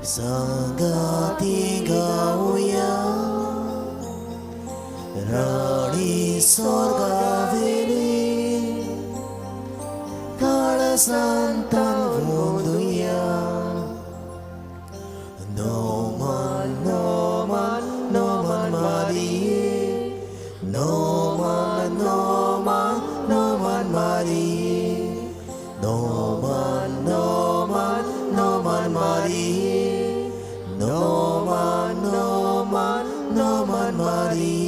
सांगाती गावया राणी स्वर्गावेली काळसांतान वंदुया. नोमान नोमान नोमान मारिये, नोमान नोमान नोमान मारिये, नोमान नोमान नोमान मारिये, नोमान नोमान नोमान मारिये.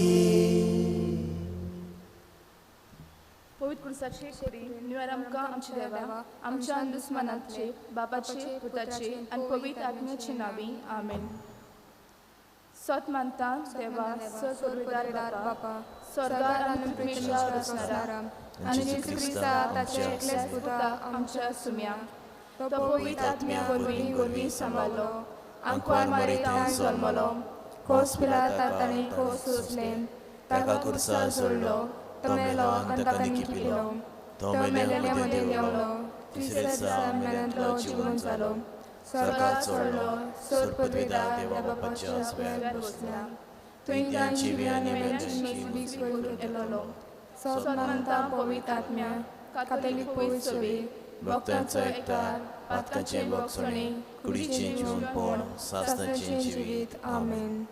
पवित्र क्रुसाचे कोरी निवार आमकां आमच्या देवा आमच्या दुस्मनाचे बापाचे पुताचे आनी पवित्र आत्म्याचे नांवी आमेन. सत मानता देवा सर बापा स्वर्गार आनी पृथ्वीच्या रचणारा आनी जेजू क्रिस्ता ताच्या एकल्याच पुता आमच्या सुम्या तो पवित्र आत्म्या वरवीं वरवीं सांबाळ्ळो आंकवार मारितान जल्मलो खोस पिलाता ताणें खोस सोंसलें ताका खुर्सार सोडलो तो मेलो आनी ताका निकिपिलो तो तो मेल्या मेलेल्या मदें मदें देंवलो देंवलो तिसरे तिसऱ्या दिसा दिसा मेल्यांतलो मेल्यांतलो जिवन जिवन जालो जालो स्वर्गात स्वर्गात चडलो चडलो सोर सोर पदवेदार पदवेदार देवा देवा बापाच्या बापाच्या उजव्यार उजव्यार बसला बसला थंय थंय तांची तांची आनी आनी मेल्यांची मेल्यांची मुक्ती मुक्ती करून करून येतलो. सत सत मानता पवित्र आत्म्या कातोलीक पवित्र सभे भक्तांचो एकतार पातकाचें भोगसणें कुडीचें जिवनपण सासणाचें जिवीत. आमेन. आमेन.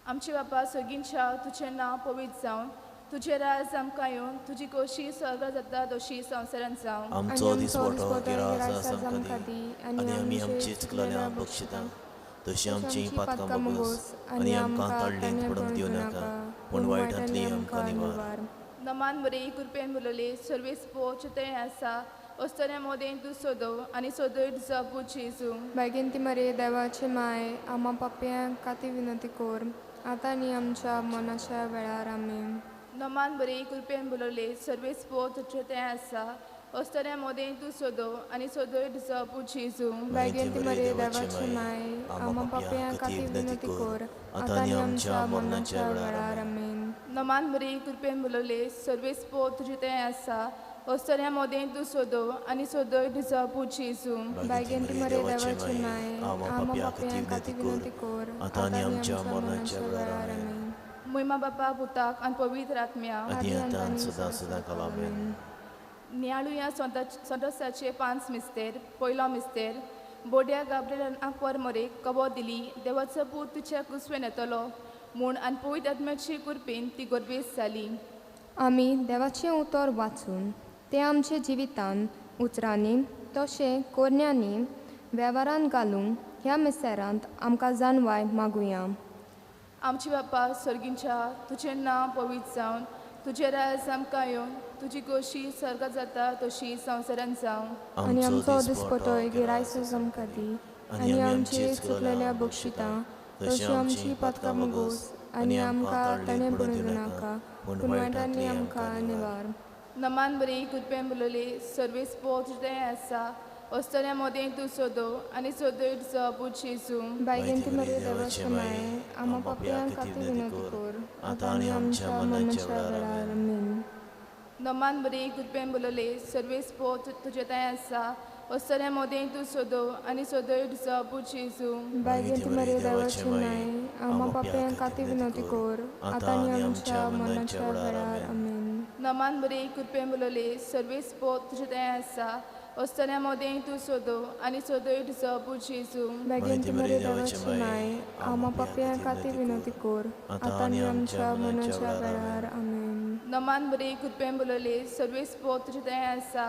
आमचे बापा सगींच्या तुजें नांव पवित्र जावन तुजें राज आमकां येवन तुजी कोशी स्वर्गात जाता तशी संवसारांत जावं. आमचो दिसवटो गिरास आमकां दी आनी आमी आमची चुकलेल्या बक्षिता तशी आमची पातकां बगोस आनी आमकां तळ्ळींत पडूंक दिवं नाका पूण वायटांतली आमकां निवार. नमान बरी कृपेन बोलवली सर्वेस पोच तें आसा वस्तन्या मोदें तूं सोदो आनी सोदय तुजो पूत जेजू. बेगीन ती मरे देवाची माय आमा पापयांक खातीर विनंती कर आतां आनी आमच्या मनाच्या वेळार. आमेन. नमान बरी कृपेन बोलवली सर्वेस पोच तें आसा वस्तन्या मोदें तूं सोदो आनी सोदय तुजो पूत जेजू. बेगीन ती मरे देवाची माय आमा पापयांक खातीर विनंती कर आतां आनी आमच्या मरणाच्या वेळार. आमेन. नमान बरी कृपेन बोलवली सर्वेस पोच तुजें तें आसा वस्तन्या मोदें तूं सोदो आनी सोदय तुजो पूत जेजू. बेगीन ती मरे देवाची माय आमा पापयांक खातीर विनंती कर आतां आनी आमच्या मरणाच्या वेळार. आमेन. मोहिमा बापा पुताक आनी पवित्र आत्म्या आदी आतां सदां सदां काल. आमेन. नियाळुया संतोसाचे 5 मिस्तेर. पयलो मिस्तेर बोड्या गाब्रिएलान आंकवार मरेक कबो दिली देवाचो पूत तुज्या कुसवेन येतलो म्हूण आनी पवित्र आत्म्याची कृपेन ती गर्भेस्त जाली. आमी देवाचें उतर वाचून तें आमच्या जिवितान उतरांनी तशें कोरण्यांनी वेव्हारान घालूंक ह्या मिसेरांत आमकां जाणवाय मागुया. आमचे बापा सर्गींच्या तुजें नांव पवित्र जावन तुजें राज आमकां येवन तुजी गोशी स्वर्गात जाता तशी संवसारांत जावं. आनी आमचो दिसपटो गिरायस आमकां दी आनी आमची चुकलेल्या बक्षितां तशी आमची पातकां मुगोस आनी आमकां ताणें पडूं दिवं नाका पूण वायटांतली आमकां निवार. नमान बरी कृपेन बोलवली सर्वेस पोच तें आसा वस्तन्या मोदें तूं सोदो आनी सोदय तुजो पूत जेजू. बेगीन ती मरे देवाची माय आमा पापयांक खातीर विनंती कर आतां आनी आमच्या मरणाच्या वेळार. आमेन. नमान बरी कृपेन बोलवली सर्वेस पोच तुजें तें आसा वस्तन्या मोदें तूं सोदो आनी सोदय तुजो पूत जेजू. बेगीन ती मरे देवाची माय आमा पापयांक खातीर विनंती कर आतां आनी आमच्या मरणाच्या वेळार. आमेन. नमान बरी कृपेन बोलवली सर्वेस पोच तुजें तें आसा वस्तन्या मोदें तूं सोदो आनी सोदय तुजो पूत जेजू. बेगीन ती मरे देवाची माय आमा पापयांक खातीर विनंती कर आतां आनी आमच्या मरणाच्या वेळार. आमेन. नमान बरी कृपेन बोलवली सर्वेस पोच तुजें तें आसा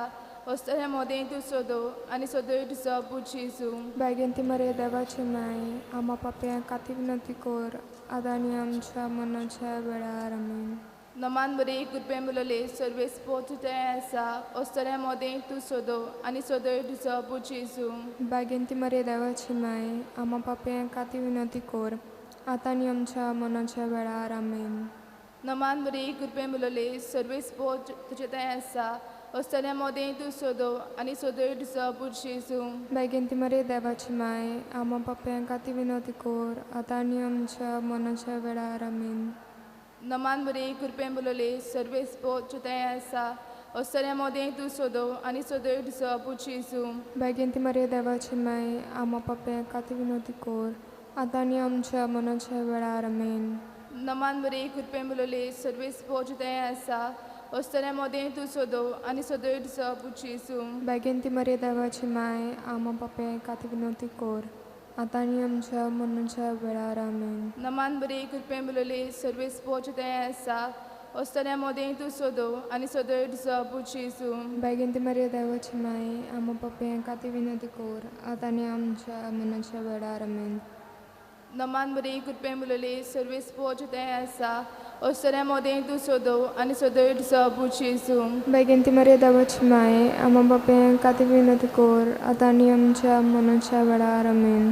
वस्तन्या मोदें तूं सोदो आनी सोदय तुजो पूत जेजू. बेगीन ती मरे देवाची माय आमा पापयांक खातीर विनंती कर आतां आनी आमच्या मरणाच्या वेळार. आमेन. नमान बरी कृपेन बोलवली सर्वेस पोच तें आसा वस्तन्या मोदें तूं सोदो आनी सोदय तुजो पूत जेजू. बेगीन ती मरे देवाची माय आमा पापयांक खातीर विनंती कर आतां आनी आमच्या मरणाच्या वेळार. आमेन. नमान बरी कृपेन बोलवली सर्वेस पोच तुजें तें आसा वस्तन्या मोदें तूं सोदो आनी सोदय तुजो पूत जेजू. बेगीन ती मरे देवाची माय आमा पापयांक खातीर विनंती कर आतां आनी आमच्या मरणाच्या वेळार. आमेन. नमान बरी कृपेन बोलवली सर्वेस पोच तें आसा ओसऱ्या मोदें तूं सोदो आनी सोदय तुजो पूत जेजू. बेगीन ती मरे देवाची माय आमा पाप्या खातीर विनवती कोर आतां आनी आमच्या मनाच्या वेळार आमेन. नमान बरे कृपेन बोलले सर्वेस पोच तें आसा ओसऱ्या मोदें तूं सोदो आनी सोदय तुजो पूत जेजू. बेगीन ती मरे देवाची माय आमा पाप्या खातीर विनवती कोर आतां आनी आमच्या मनाच्या वेळार आमेन. नमान बरे कृपेन बोलले सर्वेस पोच तें आसा ओसऱ्या मोदें तूं सोदो आनी सोदय तुजो पूत जेजू. बेगीन ती मरे देवाची माय आमा पाप्या खातीर विनवती कोर आतां आनी आमच्या मनाच्या वेळार आमेन. नमान बरे कृपेन बोलले सर्वेस पोच तें आसा ओसऱ्या मोदें तूं सोदो आनी सोदय तुजो पूत जेजू. बेगीन ती मरे देवाची माय आमा पाप्या खातीर विनवती कोर आतां आनी आमच्या मनाच्या वेळार आमेन.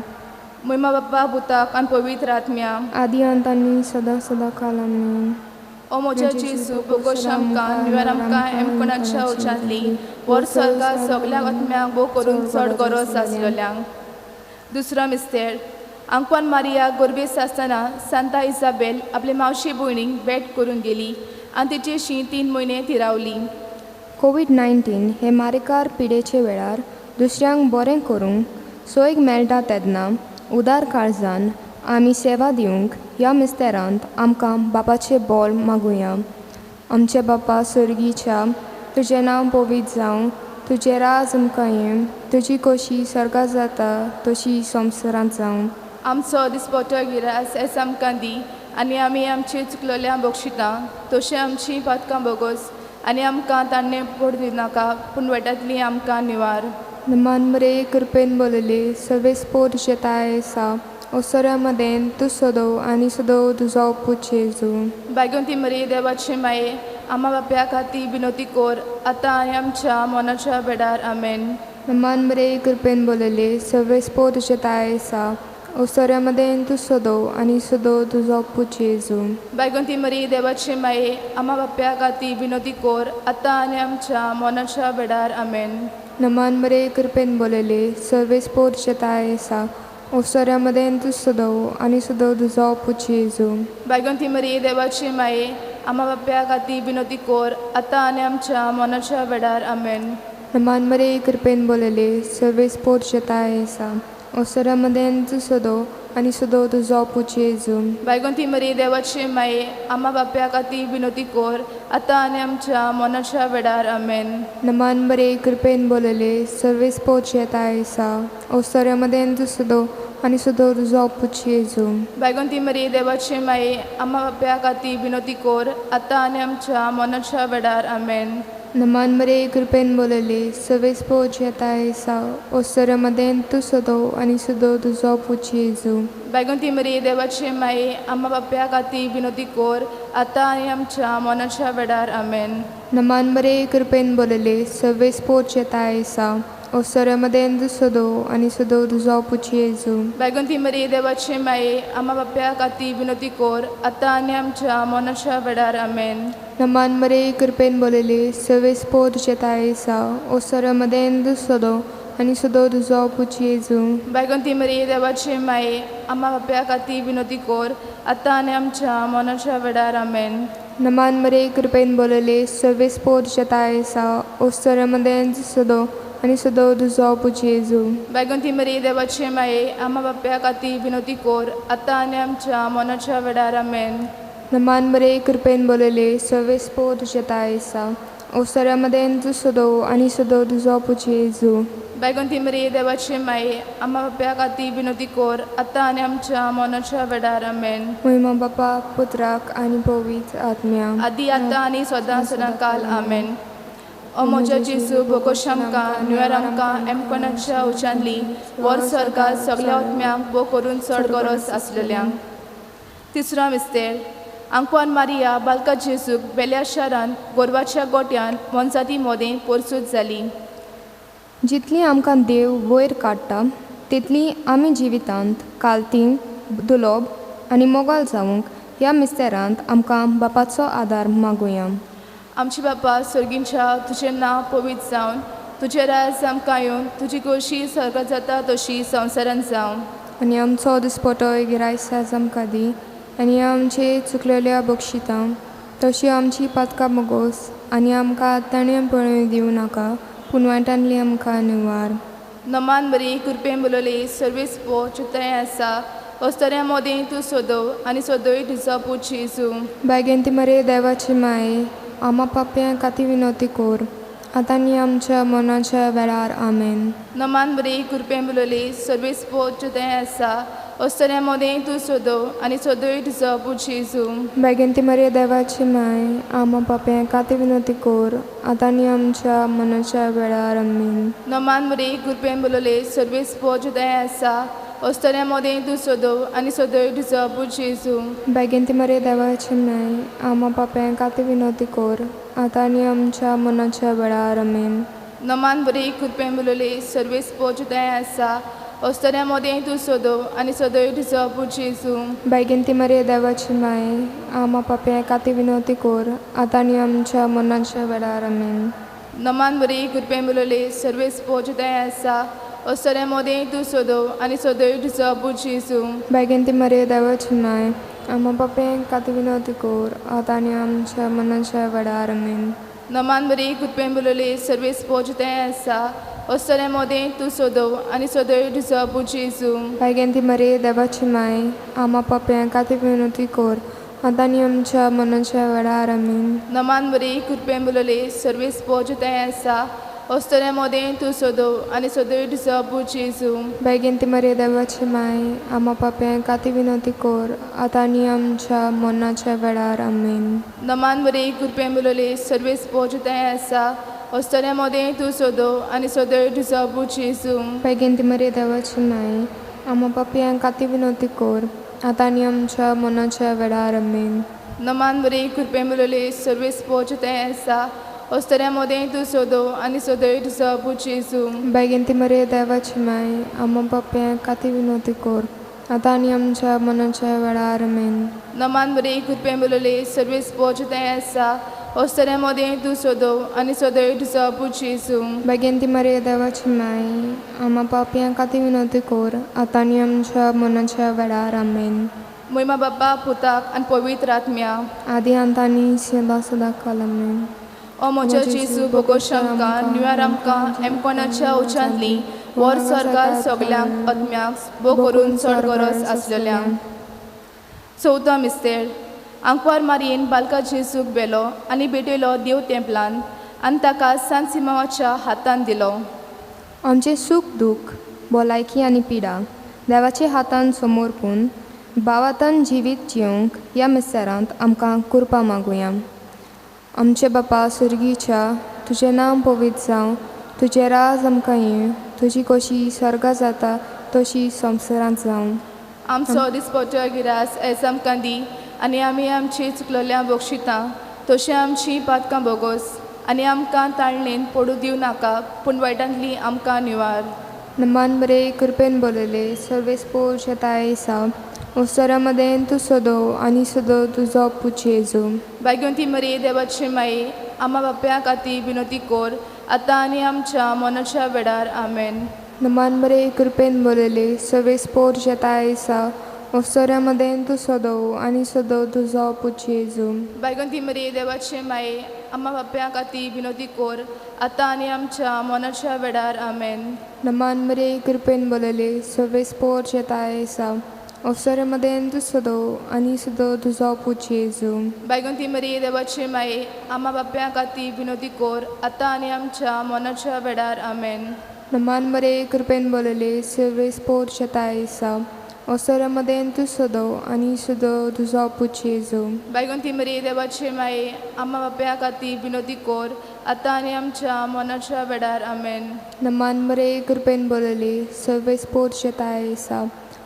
म्हयमा बाप्पा पुताक आनी पवित्र आत्म्या आदी अंतानी सदां सदां काल आमेन. ओ म्हज्या जेजू बोगोश आमकां निवार आमकां एमकोणाच्या उच्चांतली वर सर्गा सगल्या आत्म्यांक बो करून चड गरज आसलेल्यांक. दुसरो मिस्तेर आंकवान मारिया गोरबेस आसतना सांता इजाबेल आपले मावशी भयणीक भेट करून गेली आनी तिचेशी 3 म्हयने ती रावली. कोवीड-19 हे मारेकार पिडेचे वेळार दुसऱ्यांक बरें करूंक सोयीक मेळटा तेन्ना उदार काळजान आमी सेवा दिवंक ह्या मिस्तेरांत आमकां बापाचें बोल मागुया. आमचे बापा सर्गीच्या तुजें नांव पवित्र जावं, तुजें राज आमकां येवं, तुजी खोशी सर्गां जाता तशी संवसारांत जावं. आमचो दिसपटो गिरास एस आमकां दी आनी आमी आमची चुकलेल्या बक्षिता तशें आमची पातकां बोगोस आनी आमकां ताणें पोड दिनाका पूण वाटांतली आमकां निवार. नमान मरे कृपेन बोलले सर्वेस पोर तुजें ताय आसा ओसऱ्या मदें तूं सोदो आनी सोदो तुजो पूत जेजू. बागवंती मरे देवाचे माये आमा बाप्या खातीर विनवती कोर आतां आनी आमच्या मनाच्या बेडार आमेन. नमान मरे कृपेन बोलले सर्वेस पोर तुजें ताय आसा ओसऱ्या मदें तूं सोदो आनी सोदो तुजो पूत जेजू. बागवंती मरे देवाचे माये आमा बाप्या खातीर विनवती कोर आतां आनी आमच्या मनाच्या बेडार आमेन. नमान मरे कृपेन बोलले सर्वेस पोर तुजें ताय आसा ओसऱ्या मदें तूं सोदो आनी सोदो तुजो पूत जेजू. बागवंती मरे देवाचे माये आमा बाप्या खातीर विनवती कोर आतां आनी आमच्या मनाच्या बेडार आमेन. नमान मरे कृपेन बोलले सर्वेस पोर तुजें ताय आसा ओसऱ्या मदें तूं सोदो आनी सोदो तुजो पूत जेजू. बायगंती मरे देवाचे माये आमा बाप्या खातीर विनवती कोर आतां आनी आमच्या मनाच्या वेळार आमेन. नमान मरे कृपेन बोलले सर्वेस पोर तुजें ताय आसा ओसऱ्या मदें तूं सोदो आनी सोदो तुजो पूत जेजू. बायगंती मरे देवाचे माये आमा बाप्या खातीर विनवती कोर आतां आनी आमच्या मनाच्या वेळार आमेन. नमान मरे कृपेन बोलले सर्वेस पोर तुजें ताय आसा ओसऱ्या मदें तूं सोदो आनी सोदो तुजो पूत जेजू. बायगंती मरे देवाचे माये आमा बाप्या खातीर विनवती कोर आतां आनी आमच्या मनाच्या वेळार आमेन. नमान मरे कृपेन बोलले सर्वेस पोर तुजें ताय आसा ओसऱ्या मदें तूं सोदो आनी सोदो तुजो पूत जेजू. बायगंती मरे देवाचे माये आमा बाप्या खातीर विनवती कोर आतां आनी आमच्या मनाच्या वेळार आमेन. नमान मरे कृपेन बोलले सर्वेस पोर तुजें ताय आसा ओसऱ्या मदें तूं सोदो आनी सोदो तुजो पूत जेजू. बायगंती मरे देवाचे माये आमा बाप्या खातीर विनवती कोर आतां आनी आमच्या मनाच्या वेळार आमेन. नमान मरे कृपेन बोलले सर्वेस पोर तुजें ताय आसा ओसऱ्या मदें तूं सोदो आनी सोदो तुजो पूत जेजू. बायगंती मरे देवाचे माये आमा बाप्या खातीर विनवती कोर आतां आनी आमच्या मनाच्या वेळार आमेन. नमान मरे कृपेन बोलले सर्वेस पोर तुजें ताय आसा ओसऱ्या मदें तूं सोदो आनी सोदो तुजो पूत जेजू. बायगंती मरे देवाचे माये आमा बाप्या खातीर विनवती कोर आतां आनी आमच्या मनाच्या वेळार आमेन. महिमा बापा पुत्राक आनी पवित्र आत्म्या आदी आतां आनी सदां सदां काल आमेन. ओ म्हज्या जेजू बोगोश आमकां निवार आमकां एमकोणाच्या उच्चांतली वर सर्गार सगल्या आत्म्यांक बो करून चड गरज आसलेल्यांक. तिसरो मिस्तेर आंकवान मारिया बालका जेजूक बेल्या शारान गोरवाच्या गोट्यान मोनजाती मोदें पोरसूत जाली. जितली आमकां देव वयर काडटा तितली आमी जिवितांत कालती दुलोब आनी मोगाल जावंक ह्या मिस्तेरांत आमकां बापाचो आदार मागुया. आमचे बापा सर्गींच्या तुजें नांव पवित्र जावन तुजें राज आमकां येवन तुजी खोशी सर्गात जाता तशी संवसारांत जावं. आनी आमचो दिसपटो गिरायस आमकां दी आनी आमचे चुकलेल्या बक्षितां तशी आमची पातकां मोगोस आनी आमकां ताणें पळोवन दिवं नाका पूण वायटांतली आमकां निवार. नमान बरी कृपेन बोलवली सर्वीस पो चित्रय आसा अस्तऱ्या मोदें तूं सोदव आनी सोदय तुजो पूत जेजू. बायगेंती मरे देवाची माये आमा पापयां खातीर विनवती कोर आतां आनी आमच्या मनाच्या वेळार. आमेन. नमान बरी कृपेन बोलवली सर्वीस पो चित्रय आसा अस्तऱ्या मोदें तूं सोदव आनी सोदय तुजो पूत जेजू. बायगेंती मरे देवाची माय आमा पापयां खातीर विनवती कोर आतां आनी आमच्या मनाच्या वेळार. आमेन. नमान बरी कृपेन बोलवली सर्वीस पो चित्रय आसा अस्तऱ्या मोदें तूं सोदव आनी सोदय तुजो पूत जेजू. बायगेंती मरे देवाची माय आमा पापयां खातीर विनवती कोर आतां आनी आमच्या मनाच्या वेळार. आमेन. नमान बरी कृपेन बोलवली सर्वीस पो चित्रय आसा अस्तऱ्या मोदें तूं सोदव आनी सोदय तुजो पूत जेजू. बायगेंती मरे देवाची माय आमा पापयां खातीर विनवती कोर आतां आनी आमच्या मनाच्या वेळार. आमेन. नमान बरी कृपेन बोलवली सर्वीस पो चित्रय आसा अस्तऱ्या मोदें तूं सोदव आनी सोदय तुजो पूत जेजू. बायगेंती मरे देवाची माय आमा पापयां खातीर विनवती कोर आतां आनी आमच्या मनाच्या वेळार. आमेन. नमान बरी कृपेन बोलवली सर्वीस पो चित्रय आसा अस्तऱ्या मोदें तूं सोदव आनी सोदय तुजो पूत जेजू. बायगेंती मरे देवाची माय आमा पापयां खातीर विनवती कोर आतां आनी आमच्या मनाच्या वेळार. आमेन. नमान बरी कृपेन बोलवली सर्वीस पो चित्रय आसा अस्तऱ्या मोदें तूं सोदव आनी सोदय तुजो पूत जेजू. बायगेंती मरे देवाची माय आमा पापयां खातीर विनवती कोर आतां आनी आमच्या मनाच्या वेळार. आमेन. नमान बरी कृपेन बोलवली सर्वीस पो चित्रय आसा अस्तऱ्या मोदें तूं सोदव आनी सोदय तुजो पूत जेजू. बायगेंती मरे देवाची माय आमा पापयां खातीर विनवती कोर आतां आनी आमच्या मनाच्या वेळार. आमेन. नमान बरी कृपेन बोलवली सर्वीस पो चित्रय आसा अस्तऱ्या मोदें तूं सोदव आनी सोदय तुजो पूत जेजू. बायगेंती मरे देवाची माय आमा पापयां खातीर विनवती कोर आतां आनी आमच्या मनाच्या वेळार. आमेन. नमान बरी कृपेन बोलवली सर्वीस पो चित्रय आसा अस्तऱ्या मोदें तूं सोदव आनी सोदय तुजो पूत जेजू. बायगेंती मरे देवाची माय आमा पापयां खातीर विनवती कोर आतां आनी आमच्या मनाच्या वेळार. आमेन. मोहिमा बाप्पा पुताक आनी पवित्र आत्म्या आदी अंतानी सदां सदां काल. आमेन. ओ म्हज्या जेजू बोगोश आमकां निव्यार आमकां एमकोणाच्या उच्चांतली वर सरकार सगल्यांक आत्म्याक बो करून चड गरज आसलेल्यांक. चवथो मिस्तेर आंकवार मारयेन बालका जेजूक व्हेलो आनी भेटयलो देव तेंपलान आनी ताका सांत सिमांवाच्या हातान दिलो. आमचें सूख दूख भलायकी आनी पिडा देवाच्या हातान समर्पून भावातान जिवीत जिवंक ह्या मिस्तेरांत आमकां कृपा मागुया. आमचे बापा सुर्गीच्या तुजें नांव पवित्र जावं, तुजें राज आमकां येवं, तुजी कशी स्वर्गा जाता तशी संवसारांत जावं. आमचो दिसपट्टो गिरास आयज आमकां दी आनी आमी आमची चुकलेल्या बक्षितां तशें आमची पातकां बोगोस आनी आमकां ताळणेन पडूं दिवं नाका पूण वायटांतली आमकां निवार. नमान बरे कृपेन बोलयले सर्वेस्पोर शेताय सा अवसरा मदें तूं सदो आनी सदो तुजो पूत जेजू. भाग्यवंती मरे देवाचे माये आमा बाप्या खातीर विनवती कोर आतां आनी आमच्या मनाच्या वेळार. आमेन. नमान बरे कृपेन बोलयले सर्वेस्पोर शेताय सा अवसरा मदें तूं सदो आनी सदो तुजो पूत जेजू. भाग्यवंती मरे देवाचे माये आमा बाप्या खातीर विनवती कोर आतां आनी आमच्या मनाच्या वेळार. आमेन. नमान बरे कृपेन बोलयले सर्वेस्पोर शेताय सा अवसरा मदें तूं सदो आनी सदो तुजो पूत जेजू. भाग्यवंती मरे देवाचे माये आमा बाप्या खातीर विनवती कोर आतां आनी आमच्या मनाच्या वेळार. आमेन. नमान बरे कृपेन बोलयले सर्वेस्पोर शेताय सा अवसरा मदें तूं सदो आनी सदो तुजो पूत जेजू. भाग्यवंती मरे देवाचे माये आमा बाप्या खातीर विनवती कोर आतां आनी आमच्या मनाच्या वेळार. आमेन. नमान बरे कृपेन बोलयले सर्वेस्पोर शेताय सा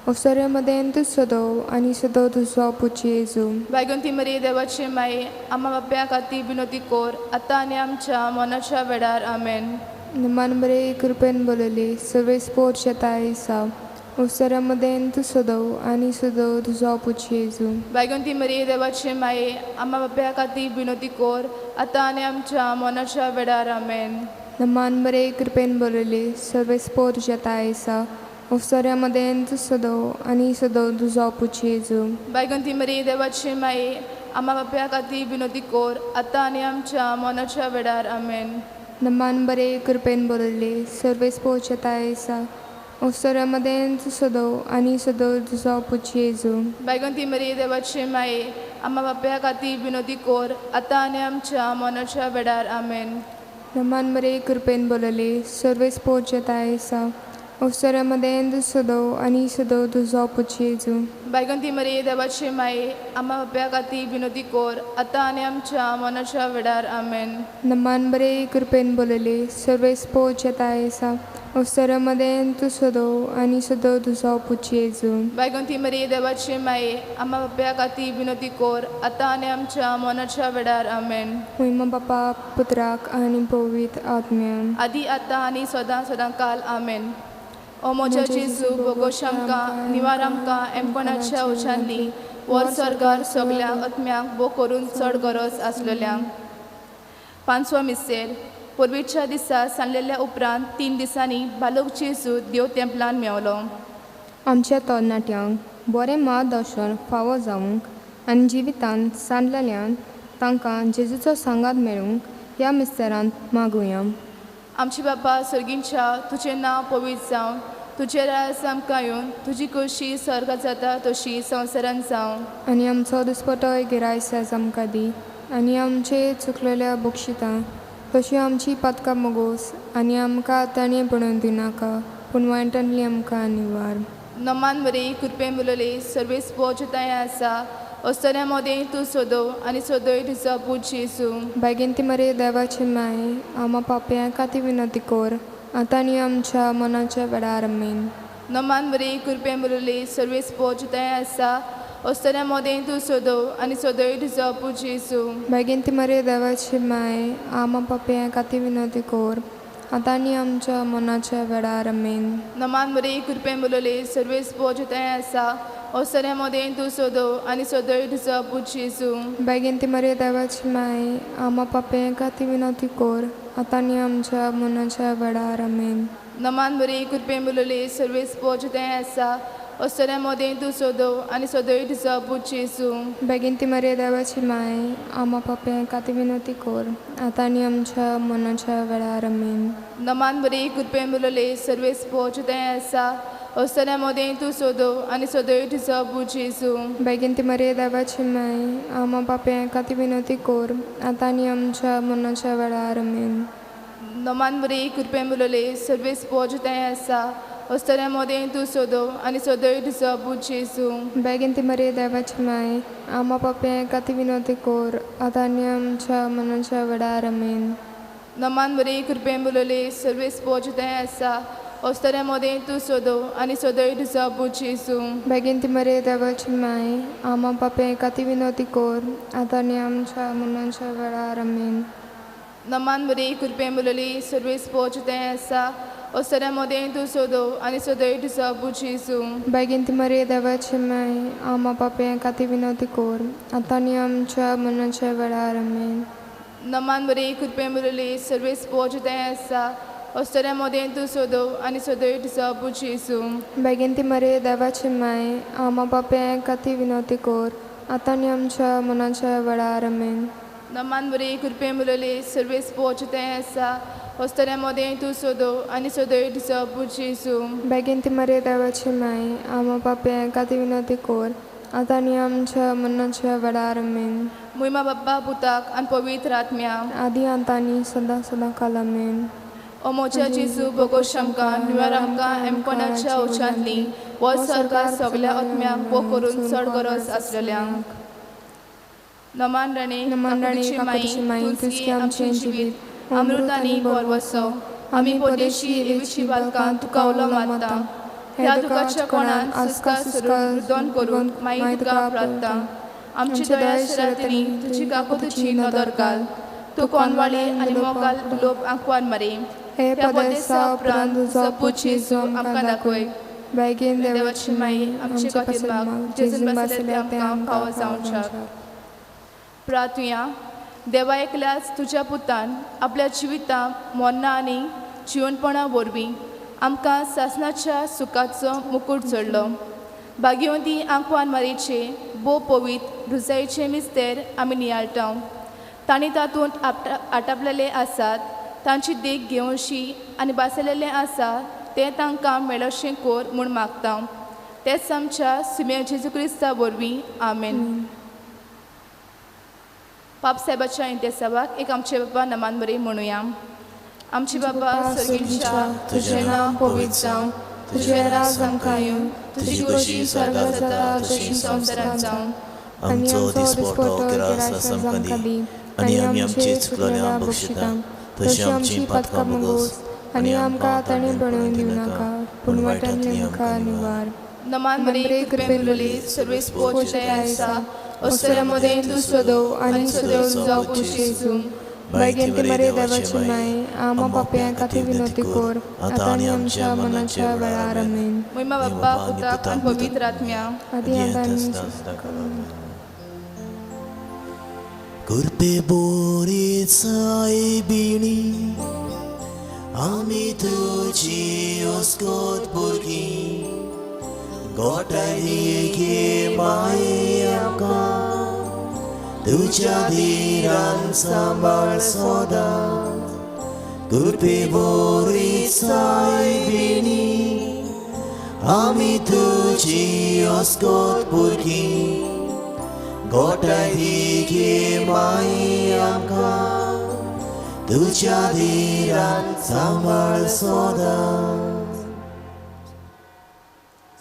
अवसरा मदें तूं सदो आनी सदो तुजो पूत जेजू. भाग्यवंती मरे देवाचे माये आमा बाप्या खातीर विनवती कोर आतां आनी आमच्या मनाच्या वेळार. आमेन. नमान बरे कृपेन बोलयले सर्वेस्पोर शेताय सा अवसरा मदें तूं सदो आनी सदो तुजो पूत जेजू. भाग्यवंती मरे देवाचे माये आमा बाप्या खातीर विनवती कोर आतां आनी आमच्या मनाच्या वेळार. आमेन. नमान बरे कृपेन बोलयले सर्वेस्पोर शेताय सा अवसरा मदें तूं सदो आनी सदो तुजो पूत जेजू. भाग्यवंती मरे देवाचे माये आमा बाप्या खातीर विनोदी कोर आतां आनी आमच्या मनाच्या वेळार आमेन. नमान बरे कृपेन बरयल्ले सर्वेस पोचताय आसा अवसरा मदें सदो आनी सदो तुजो पूत जेजू. बायगंती मरी देवाची माये आमा बाप्या खातीर विनोदी कोर आतां आनी आमच्या मनाच्या वेळार आमेन. नमान बरे कृपेन बरयल्ले सर्वेस पोचताय आसा अवसरा मदें सदो आनी सदो तुजो पूत जेजू. बायगंती मरी देवाची माये आमा बाप्या खातीर विनोदी कोर आतां आनी आमच्या मनाच्या वेळार आमेन. नमान बरे कृपेन बरयल्ले सर्वेस पोचताय आसा अवसरा मदें तूं सदो आनी सदो तुजो पूत जेजू. बायगंती मरी देवाची माये आमा बाप्या खातीर विनोदी कोर आतां आनी आमच्या मनाच्या वेळार आमेन. महिमा बापा पुत्राक आनी पवित्र आत्म्याक आदी आतां आनी सदां सदां काल आमेन. ओ म्हज्या जेजू भोगोश आमकां निवार आमकां एमपणाच्या उच्यांतली वर सरकार सगल्या आत्म्यांक बो करून चड गरज आसलेल्यांक. पांचवो मिसेर पूर्वीच्या दिसा सांगलेल्या उपरांत 3 दिसांनी बालोक जेजू देव तेंपलान मेवलो. आमच्या तरणाट्यांक बरें मार्गदर्शन फावो जावंक आनी जिवितांत सांडलेल्यान तांकां जेजूचो सांगात मेळूंक ह्या मिस्तरांत मागुया. आमचे बापा सर्गींच्या तुजें नांव पवित्र जावं, तुजें राज आमकां येवन, तुजी खोशी स्वर्गात जाता तशी संवसारांत जावं. आनी आमचो दुस्पटो गिरायस आयज आमकां दी आनी आमचे चुकलेल्या बक्षितां तशी आमची पातकां मोगोस आनी आमकां ताणें पणून दिनाका पूण वायटांतली आमकां निवार. नमान बरी कृपेन उलयली सर्वेस पोचताय आसा अस्तऱ्या मदें तूं सोदो आनी सोदोय तुजो पूत जेजू. बायगेंती मरे देवाची माय आमा पापयां खातीर विनंती कोर आतां आनी आमच्या मनाच्या वेळार आमेन. नमान बरी कृपेन उलयली सर्वेस पोचताय आसा अस्तऱ्या मदें तूं सोदो आनी सोदोय तुजो पूत जेजू. बायगेंती मरे देवाची माय आमा पापयां खातीर विनंती कोर आतां आनी आमच्या मनाच्या वेळार आमेन. नमान बरी कृपेन उलयली सर्वेस पोचताय आसा अस्तऱ्या मदें तूं सोदो आनी सोदोय तुजो पूत जेजू. बायगेंती मरे देवाची माय आमा पापयां खातीर विनंती कोर आतां आनी आमच्या मनाच्या वेळार आमेन. नमान बरी कृपेन उलयली सर्वेस पोचताय आसा अस्तऱ्या मदें तूं सोदो आनी सोदोय तुजो पूत जेजू. बेगीन ती मरे देवाची माय आमा पापयां खातीर विनंती कोर आतां आनी आमच्या मनाच्या वेळार आमेन. नमान बरी कृपेन उलयली सर्वेस पोचताय आसा अस्तऱ्या मदें तूं सोदो आनी सोदोय तुजो पूत जेजू. बेगीन ती मरे देवाची माय आमा पापयां खातीर विनंती कोर आतां आनी आमच्या मनाच्या वेळार आमेन. नमान बरी कृपेन उलयली सर्वेस पोचताय आसा अस्तऱ्या मदें तूं सोदो आनी सोदोय तुजो पूत जेजू. बेगीन ती मरे देवाची माय आमा पापयां खातीर विनंती कोर आतां आनी आमच्या मनाच्या वेळार आमेन. नमान बरी कृपेन उलयली सर्वेस पोचताय आसा अस्तऱ्या मदें तूं सोदो आनी सोदोय तुजो पूत जेजू. बेगीन ती मरे देवाची माय आमा पापयां खातीर विनंती कोर आतां आनी आमच्या मनाच्या वेळार आमेन. नमान बरी कृपेन उलयली सर्वेस पोचताय आसा अस्तऱ्या मदें तूं सोदो आनी सोदोय तुजो पूत जेजू. बेगीन ती मरे देवाची माय आमा पापयां खातीर विनंती कोर आतां आनी आमच्या मनाच्या वेळार आमेन. नमान बरी कृपेन उलयली सर्वेस पोचताय आसा अस्तऱ्या मदें तूं सोदो आनी सोदोय तुजो पूत जेजू. बेगीन ती मरे देवाची माय आमा पापयां खातीर विनंती कोर आतां आनी आमच्या मनाच्या वेळार आमेन. नमान बरी कृपेन उलयली सर्वेस पोचताय आसा अस्तऱ्या मदें तूं सोदो आनी सोदोय तुजो पूत जेजू. बेगीन ती मरे देवाची माय आमा पापयां खातीर विनंती कोर आतां आनी आमच्या मनाच्या वेळार आमेन. मुयमा बाप्पा पुताक आनी पवित्र आत्म्या आदी आतां आनी सदां सदां काल आमेन. ओ म्हज्या जेजू भोगोश आमकां निवार आमकां एमपणाच्या उच्यांतली वर सरकार सगल्या आत्म्यांक बो करून चड गरज आसलेल्यांक. नमान राणे काकुतीची माई तुझी आमचें जिवीत अमृत आनी भरवसो आमी परदेशी एवीची बालकां तुका उलो मारता ह्या दुखाच्या कोणान सुस्कार सरून रुदन करून माई तुका प्रार्थना. आमची दया शरातनी तुजी काकुतीची नदर घाल तूं कोनवाळी आनी मोगाल लोक आंकवान मारी ह्या परदेसा उपरांत तुजो पूत जेजू आमकां दाखय. बेगीन देवाची माई आमचे खातीर माग जेजून बसले ते आमकां फावो जावच्याक. प्रार्थुया. देवा एकल्याच तुज्या पुतान आपल्या जिवितांत मरणां आनी जिवनपणा वरवीं आमकां सासणाच्या सुखाचो मुकूट चडलो. भाग्यवंती आंकवान मारीचे भोव पवित्र रुजायचे मिस्तेर आमी नियाळटा. तांणी तातूंत आटापलेले आसात, तांची देख घेवशी आनी बासलेलें आसा तें तांकां मेळोशें कोर म्हूण मागता. तेंच आमच्या सुम्या जेजू क्रिस्ता वरवीं, आमेन. पाप साहेबाच्या इंतेसावाक एक आमचे बाबा नमान बरी म्हणुया. आमचे बाबा सर्गीच्या, तुजें नांव पवित्र जावं, तुजें राज आमकां येवं, तुजी खोशी स्वर्गात जाता तशी संवसारांत जावं. आमचो दिसपटो गिरास आमकां दी आनी आमी आमची चुकलेल्या बक्षिता तशी आमची पातकां मुगोस आनी आमकां ताणें बनवून दिवं नाका, पूण वायटांतली आमकां निवार. नमान मरे कृपेन भरली, सर्वेस पोच आसा, असल्या मदें तूं सदव आनी सदव जावं जेजू. बायगेंती मरे देवाची माय, आमा पापयां खातीर विनवती कर, आतां आनी आमच्या मनाच्या वेळार. आमेन. महिमा बाप्पा पुताक आनी पवित्र आत्म्या. आदी आतां आनी कृपे बोरी सायबिणी आमी तुजी ओस्कोत भुरगीं, गोठाय घे माये आमकां, तुज्या धिरान सांबाळ सदांच. कृपे बोरी सायबिणी आमी तुजी ओस्कोत भुरगीं, गोठाय घे माये आमकां, तुज्या धिरान सांबाळ सदांच.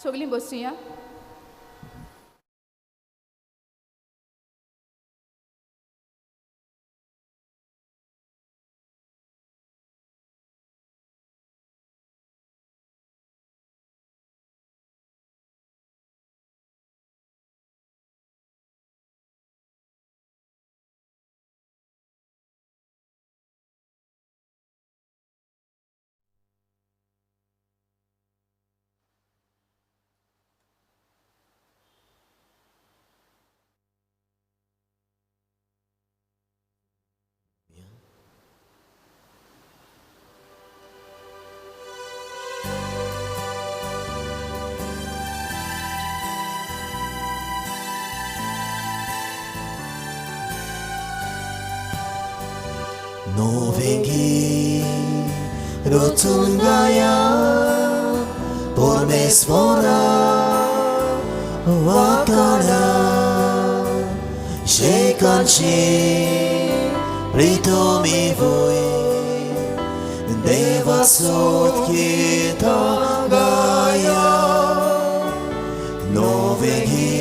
सगळीं बसुया. Novengi rotungaya परमेश्वरा wakana shekanchi pritomi voi devasot kitangaya. Novengi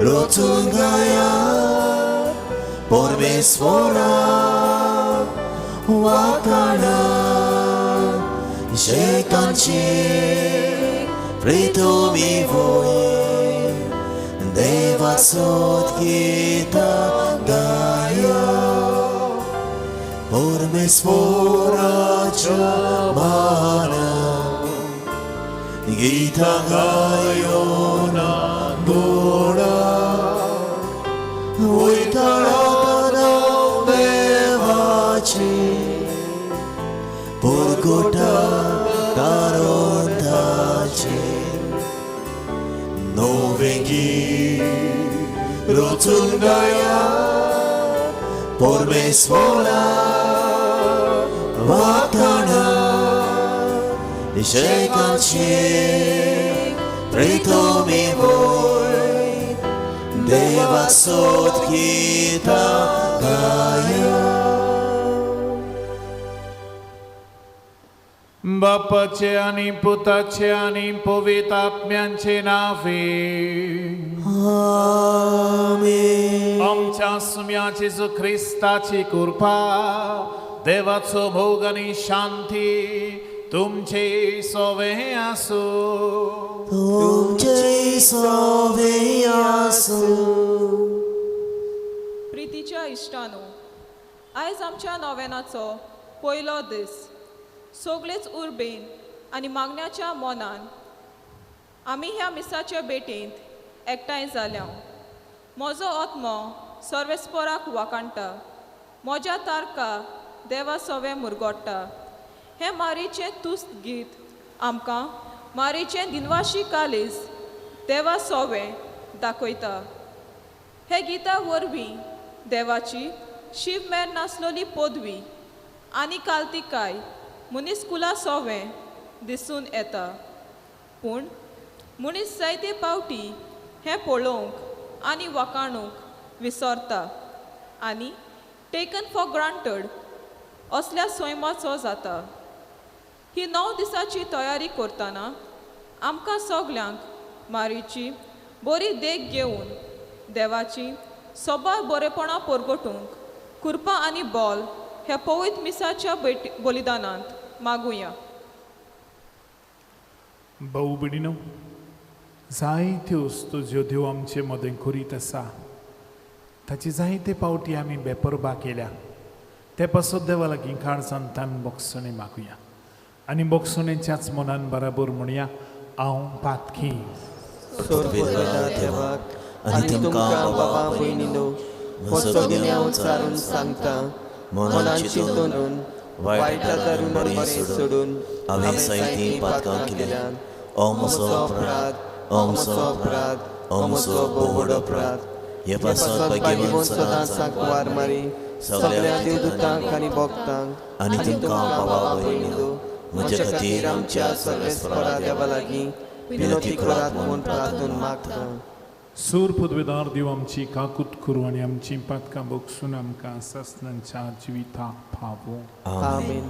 rotungaya परमेश्वरा wakana shekanchi pritomi voi devasot kitangaya. परमेश्वरा mana gitangaya na gora Porgota karontache Novengi rotungaya परमेश्वरा wakana shekanchi pritomi voi devasot kitangaya. बापाचे आनी पुताचे आनी पवित्र आत्म्यांचे नावे आमेन. आमच्या सुम्या जेजू क्रिस्ताची कृपा, देवाचो भोग आनी शांती तुमचे सोवे आसूं. तुमचे सोवे आसूं. प्रितीच्या इश्टानो, आयज आमच्या नोवेनाचो पयलो दीस. सगळेच उर्बेन आनी मागण्याच्या मनान आमी ह्या मिसाच्या भेटेंत एकठांय जाल्या. म्हजो आत्मो सर्वेस्पराक वाकाणटा, म्हज्या तारका देवा सवे मुरगोट्टा. हें मारीचें तुस्त गीत आमकां मारीचें दिनवाशी कालीज देवा सोवे दाखयता. हे गिता वरवीं देवाची शिव मेर नासलोली पदवी आनी कालतिकाय मनीस कुला सोवें दिसून येता. पूण मनीस जायते पावटी हें पळोवंक आनी वाकाणूंक विसरता आनी टेकन फॉर ग्रांटेड असल्या सैमाचो जाता. ही 9 दिसाची तयारी करतना आमकां सगल्यांक मारीची बरी देख घेवन देवाची सोबाय बरेपणां परगटूंक कृपा आनी बॉल ह्या पवित्र मिसाच्या बलिदानांत मागुया. भाऊ भयणीनो, जायत्यो वस्तू ज्यो देव आमचे मदें करीत आसा ताची जायते पावटी आमी बेपरबा केल्या. ते पासत देवा लागीं काळजान तान बोगसणे मागुया आनी बोगसणेच्याच मनान बराबर म्हणया, हांव पातकी. देवाक आनी तुमकां बाबा भयणीनो म्हजो गुन्यांव चारून सांगता, मनान चिंतून वायट धरून बरें सोडून हांवें जायतीं पातकां केल्यान. ओ म्हजो अपराध, ओ म्हजो अपराध, ओ म्हजो भोव व्हड अपराध. हे पासत भाग्यवंत सदांच सांकवार मारी सगळ्या देवदूतांक आनी भक्तांक आनी तुमकां बाबा भयणीनो म्हज्या खातीर आमच्या सर्वेस्परा देवा लागीं विनंती करात म्हूण प्रार्थना मागता. सूर पदवेदार देव आमची काकूत करूं आनी आमची पातकां बगसून आमकां सासणाच्या जिविताक पावूं. आमेन.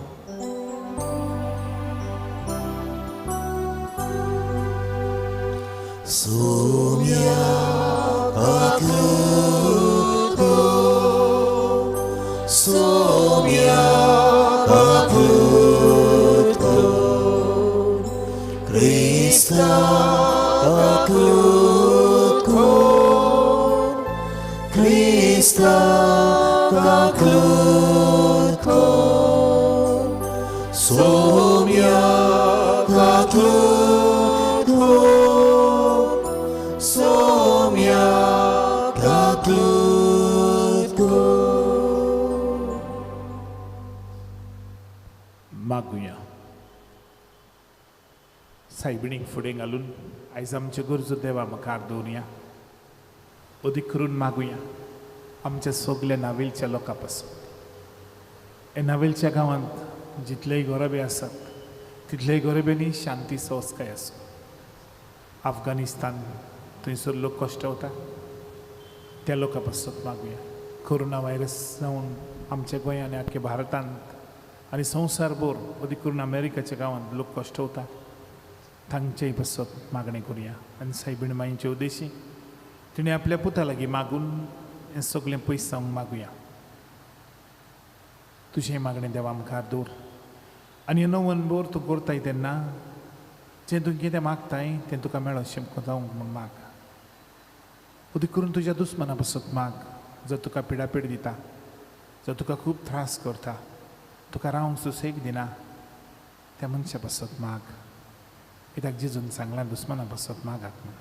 Sumia kakuto, sumia kakuto, Krista kakuto, Krista kakuto, sumia kakuto, sumia kakuto. मागुया. सायबिणीक फुडें घालून आयज आमच्यो गरजो देवा मुखार दवरुया. अदीक करून मागुया आमच्या सगल्या नावेलच्या लोकां पासून. हे नावेलच्या गांवांत जितलेय गोरबे आसात तितलेय गोरब्यांनी शांती संस्काय आसूं. अफगाणिस्तान थंयसर लोक कश्टवता त्या लोकां पासून मागुया. कोरोना व्हायरस जावन आमच्या गोंयांत आनी आख्या भारतांत आनी संवसारभर अदीक करून अमेरिकाच्या गांवांत लोक कश्टवता तांचेय पासत मागणें करुया. आनी सायबीण माईचे उद्देशी तिणें आपल्या पुता लागीं मागून हें सगळें पयस जावंक मागुया. तुजें मागणें देवा मुखार दवर आनी नवनभर तूं करताय तेन्ना जें तूं कितें मागताय तें तुका मेळोशें जावंक म्हूण माग. अदीक करून तुज्या दुस्माना पासत माग, जो तुका पिडापीड दिता, जो तुका खूब त्रास करता, तुका रावंक सुसेग दिना, त्या मनशा पासत माग. कित्याक जेजून सांगलां दुस्माना पासत मागात म्हूण.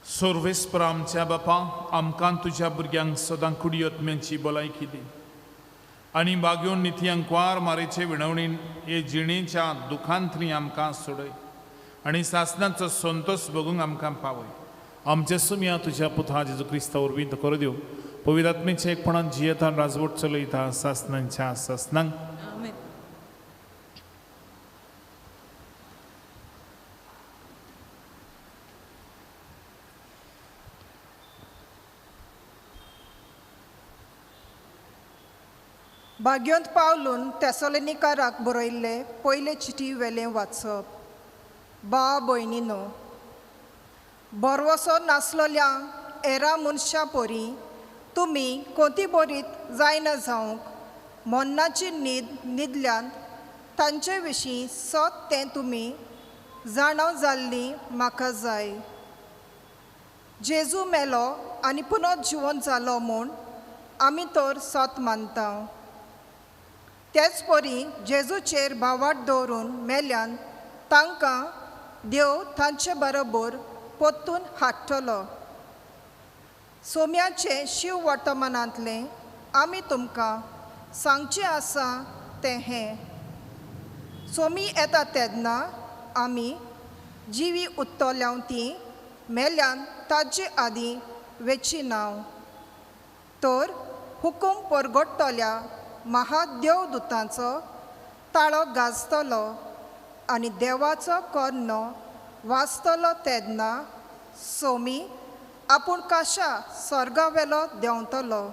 सर्वेस्पर आमच्या बापा, आमकां तुज्या भुरग्यांक सदां कुडियत्म्यांची भलायकी दी आनी बागेवन नितयांक वार मारेचे विणवणीन हे जिणेच्या दुखांतली आमकां सोडय आनी सासणाचो संतोश भोगूंक आमकां पावय. आमच्या सुमया तुज्या पुता जेजू क्रिस्ता वरवीं तो करू दिवं. पवित्र आत्म्याच्या एकपणान जियेतान राजवट चलयता सासणांच्या सासणांक. भाग्योंत पावलून तेसोलेनिकाराक बरयल्ले पयले चिटी वेलें वाचप. बा भयणीनो, भरवसो नासलोल्या एरा मनशां परी तुमी कोती बरीत जायना जावंक मन्नाची न्हीद न्हिदल्यान तांचे विशीं सत तें तुमी जाणा जाल्ली म्हाका जाय. जेजू मेलो आनी पुनः जिवन जालो म्हूण आमी तर सत मानता. तेच परी जेजूचेर भावाट दवरून मेल्यान तांकां देव तांचे बरोबर परतून हाडटलो. सोम्याचें शिव वर्तमानांतलें आमी तुमकां सांगचें आसा तें हें सोमी येता तेन्ना आमी जिवी उत्तल्याव ती मेल्यान ताजे आदीं वेची नांव तर हुकूम परगट्टल्या महादेव दुतांचो ताळो गाजतलो आनी देवाचो कोर्नो वाचतलो तेन्ना सोमी आपूण काशा स्वर्गावेलो देंवतलो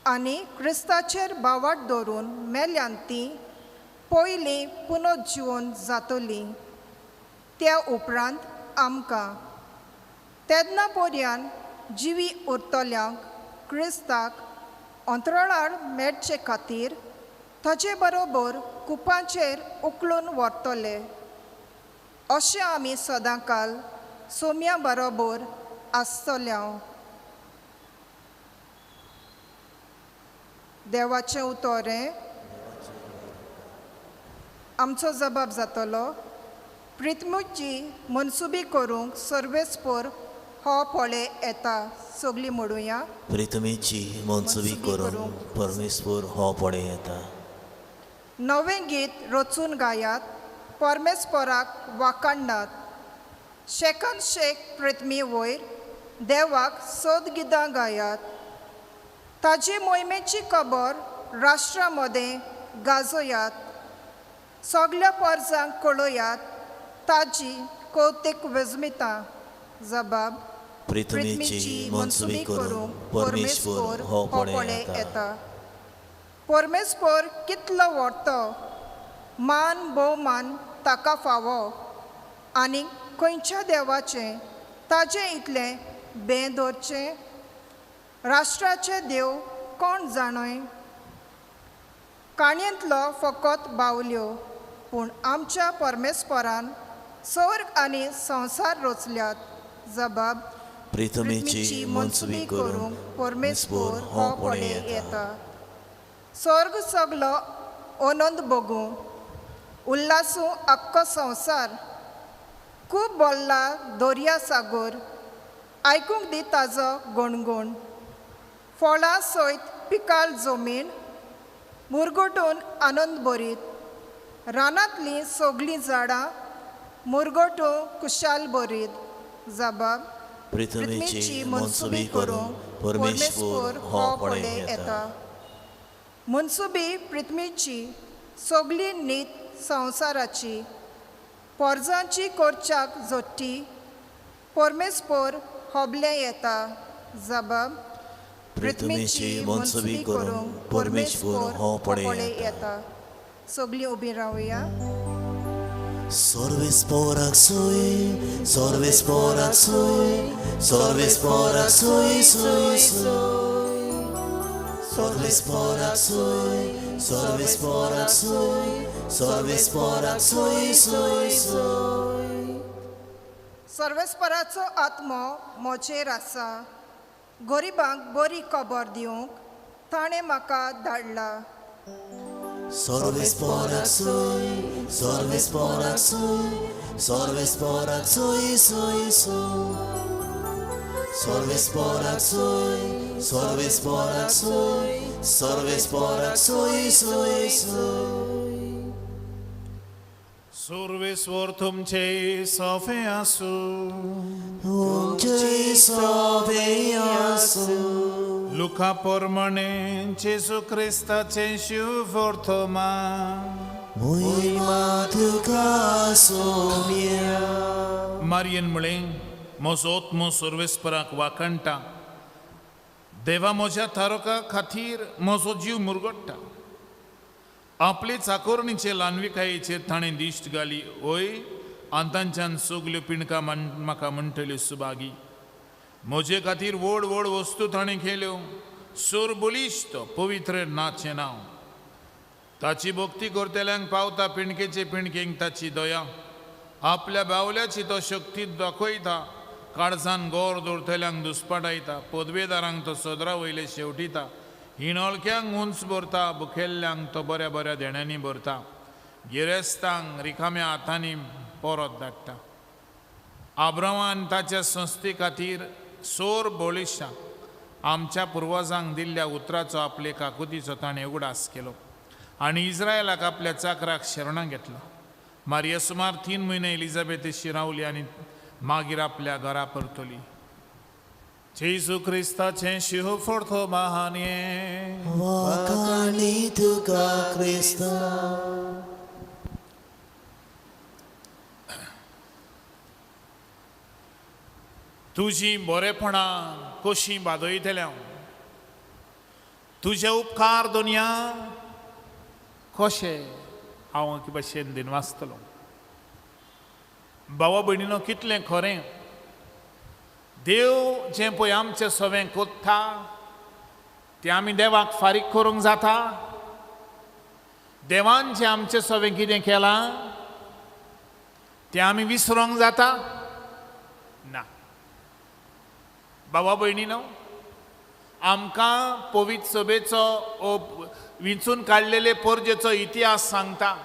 आनी क्रिस्ताचेर बावाट दवरून मेल्यान ती पयलीं पुनर्जिवन जातली त्या उपरांत आमकां तेन्ना पर्यान जिवी उरतल्यांक क्रिस्ताक अंतराळार मेळचे खातीर ताचे बरोबर कुपांचेर उखलून व्हरतले अशें आमी सदांकाल सोम्या बरोबर आसतल्या. देवाचें उतोरें आमचो जबाब जातलो प्रिथ्मीची मनसुबी करूंक सर्वेस्पोर हो पळय येता सगळीं म्हणुया प्रिथमीची मनसुबी करूंक परमेश्वर हो पळय येता. नवें गीत रचून गायात परमेस्पराक वाकाणनात शेकान शेक पृथ्वी वयर देवाक सोद गितां गायात ताजी मोहिमेची खबर राष्ट्रा मदें गाजयात सगल्या परजांक कळयात ताजी कौतीक वेजमिता जबाब प्रिथमीची मनसुबी करूंक परमेश्वर हो पळय येता. परमेश्वर कितलो व्हरतो मान भोवमान ताका फावो आनी खंयच्या देवाचें ताजें इतलें बें दवरचें राष्ट्राचे देव कोण जाणय काणयेंतलो फकत बावल्यो पूण आमच्या परमेश्वरान स्वर्ग आनी संवसार रचल्यात जबाब प्रिथमीची मनसुबी करूंक परमेश्वर हो पळय येता. स्वर्ग सगलो आनंद भोगूं उल्हासूं आख्खो संवसार खूब बोल्ला दर्या सागोर आयकूंक दी ताजो गणगण फळां सयत पिकाल जमीन मुरगटून आनंद भरीत रानांतलीं सगळीं झाडां मुरगटून कुशाल भरीत जबाब प्रिथमीची मनसुबी करूंक परमेश्वर हो पळय येता. मनसुबी पृथ्वीची सगळी नीत संवसाराची पोरजांची कोरच्याक जोडटी परमेश्वर होबलें येता जबाब प्रिथमीची मनसुबी करूंक परमेश्वर हो पळय येता. सगळीं उबीं रावया. सर्वेस्पोराक सोय सर्वेस्पोराक सोय सर्वेस्पोराक सोय सोय सोय सर्वेस्पोराक सोय सर्वेस्पोराक सोय सर्वेस्पोराक सोय सोय सोय. सर्वेस्पराचो आत्मो म्हजेर आसा गरिबांक बरी खबर दिवंक ताणें म्हाका धाडला. सर्वेस्पोराक सोय सर्वेस्पोराक सोय सर्वेस्पोराक सोय सोय सोय सर्वेस्पोराक सोय सर्वेस्पोराक सोय सर्वेस्पोराक सोय सोय सोय. सर्वेस्वर तुमचे सोफे आसूं तुमचे सोफे आसूं. लुका प्रमाणे जेजू क्रिस्ताचें शुभवर्तमान मोहिमा तुका सोम्या. मारयेन म्हळें म्हजो आत्मो सर्वेस्पराक वाखणटा देवा म्हज्या तारका खातीर म्हजो जीव मुरगट्टा आपले चाकोरणीचे ल्हानविकायेचेर ताणें दिश्ट घाली वय आनी तांच्यान सगल्यो पिंडकां म्हाका म्हणटल्यो सुभागी म्हजे खातीर व्हड व्हड वस्तू ताणें केल्यो सूर बळिश्ट पवित्र नाचें नांव ताची भक्ती करतल्यांक पावता पिंडकेचे पिंडकेंक ताची दया आपल्या बावल्याची तो शक्ती दाखयता काळजान गोर दवरतल्यांक दुस्पाटायता पदवेदारांक तो सदरा वयले शेवटिता हिणोळक्यांक उंच भरता बुखेल्ल्यांक तो बऱ्या बऱ्या देण्यांनी भरता गिरेस्तांक रिकाम्या हातांनी परत धाडटा. आब्रामान ताच्या संस्थे खातीर सोर बळिश्टांक आमच्या पुर्वजांक दिल्ल्या उतराचो आपले काकुतीचो ताणें उगडास केलो आनी इस्रायलाक आपल्या चाकराक शरणां घेतलो. मारिया सुमार 3 म्हयने एलिझाबेथेशी रावली आनी मागीर आपल्या घरा परतली. जेजू क्रिस्ताचें शिव फोडतो महानये वाखाणी तुका क्रिस्ता. तुजी बरेपणां कशीं बादयतले हांव, तुजे उपकार दुनिया कशे हांव एके भशेन दिनवासतलो. भावा भयणीनो, कितलें खरें देव जें पळय आमचें सवें कोत्ता तें आमी देवाक फारीक करूंक जाता. देवान जें आमचें सवें कितें केलां तें आमी विसरोंक जाता ना. बाबा भयणीनो, आमकां पवित्र सभेचो विंचून काडलेले पोरजेचो इतिहास सांगता.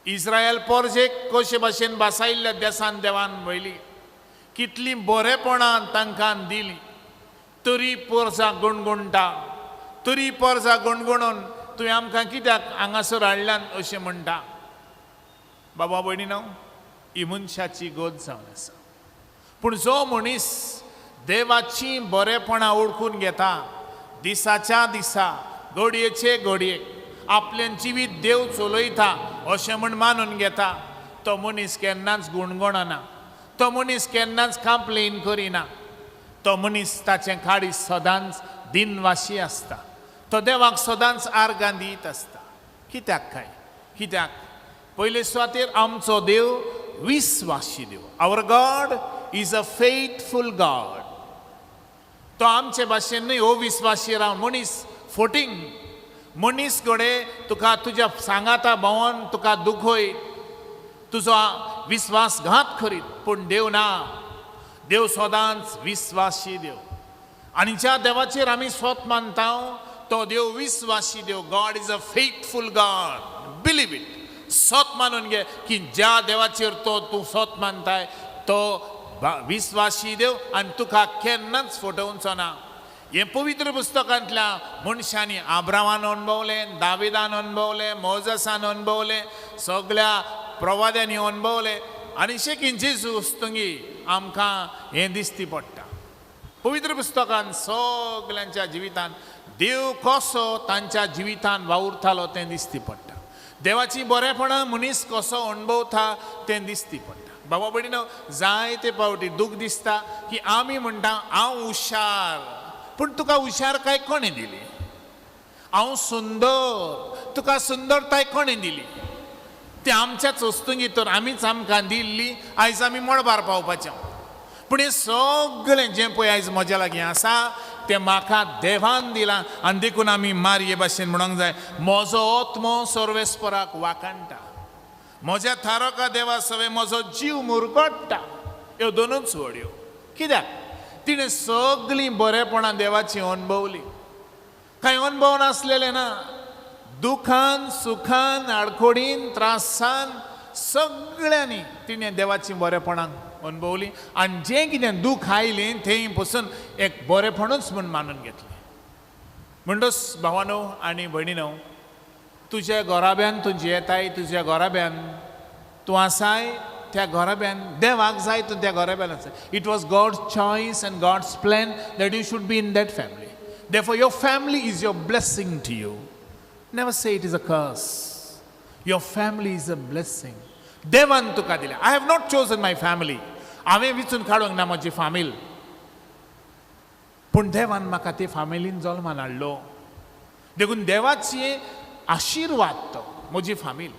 इस्रायल पोरजेक कशे भाशेन बासायिल्ल्या देसान देवान व्हयली, कितलीं बरेपणां तांकां दिलीं, तरी पोरजा गुणगुणटा, तरी पोरजा गुणगुणून तुवें आमकां कित्याक हांगासर हाडल्यान अशें म्हणटा. बाबा भयणीनो, ही मनशाची गत जावन आसा. पूण जो मनीस देवाची बरेपणां ओळखून घेता, दिसाच्या दिसा घडयेचे घडयेक आपलें जिवीत देव चलयता अशें म्हूण मानून घेता, तो मनीस केन्नाच गुणगुणना, तो मनीस केन्नाच कंप्लेन करिना, तो मनीस ताचें काळीज सदांच दिनवाशी आसता, तो देवाक सदांच आर्गां दीत आसता. कित्याक काय? कित्याक पयले सुवातेर आमचो देव विस्वाशी देव. Our God is a faithful God. तो आमचे भाशेन न्हय अविस्वाशी रावन मनीस फोटींग मनीस घडे तुका तुज्या सांगाता भोंवन तुका दुखयत, तुजो विस्वासघात करीत, पूण देव ना. देव सदांच विस्वाशी देव. आनी ज्या देवाचेर आमी स्वत मानता तो देव विस्वाशी देव. God is a faithful God. Believe it. स्वत मानून घे की ज्या देवाचेर तो तूं स्वत मानताय तो विस्वाशी देव आनी तुका केन्नाच फटोवचो ना. हें पवित्र पुस्तकांतल्या मनशांनी आब्रामान अणभवलें, दाविदान अणभवलें, मोजसान अणभवलें, सगळ्या प्रवाद्यांनी अणभवलें आनी शेकीन जेजू तुंगी आमकां हें दिसती पडटा. पवित्र पुस्तकान सगल्यांच्या जिवितान देव कसो तांच्या जिवितान वावुरतालो तें दिसती पडटा. देवाची बरेपणां मनीस कसो अणभवता तें दिसती पडटा. बाबा भयणीनो, जायते फावटी दूख दिसता की आमी म्हणटा हांव हुशार, पूण तुका हुशारकाय कोणें दिली? हांव सुंदर, तुका सुंदरताय कोणें दिली? ती आमच्याच वस्तूंगी तर आमीच आमकां दिल्ली, आयज आमी मळबार पावपाचें. पूण हें सगळें जें पळय आयज म्हज्या लागीं आसा तें म्हाका देवान दिलां आनी देखून आमी मारये भाशेन म्हणूंक जाय, म्हजो आत्मो सर्वेस्पराक वाखाणटा, म्हज्या थारोका देवा सवें म्हजो जीव मुरगट्टा. ह्यो दोनूच वडयो. कित्याक? तिणें सगळीं बरेपणां देवाचीं अणभवलीं. कांय अणभव नासलेलें ना. दुखान, सुखान, आडखोडीन, त्रासान सगळ्यांनी तिणें देवाचीं बरेपणां अणभवलीं आनी जें कितें दूख आयलें तें पसून एक बरेपणूच म्हूण मानून घेतलें. म्हणटच भावानो आनी भयणीनो, तुज्या घराब्यान तूं जियेताय, तुज्या घराब्यान तूं आसाय, त्या घराब्यान देवाक जाय तूं त्या घराब्यान आसाय. It was God's choice and God's plan that you should be in that family. Therefore your family is your blessing to you. Never say it is a curse. Your family is a blessing. देवान तुका दिलें. I have not chosen my family. हांवें विचून काडूंक ना म्हजी फामील, पूण देवान म्हाका ते फामिलीन जल्मान हाडलो. देखून देवाची आशिर्वाद तो म्हजी फामील,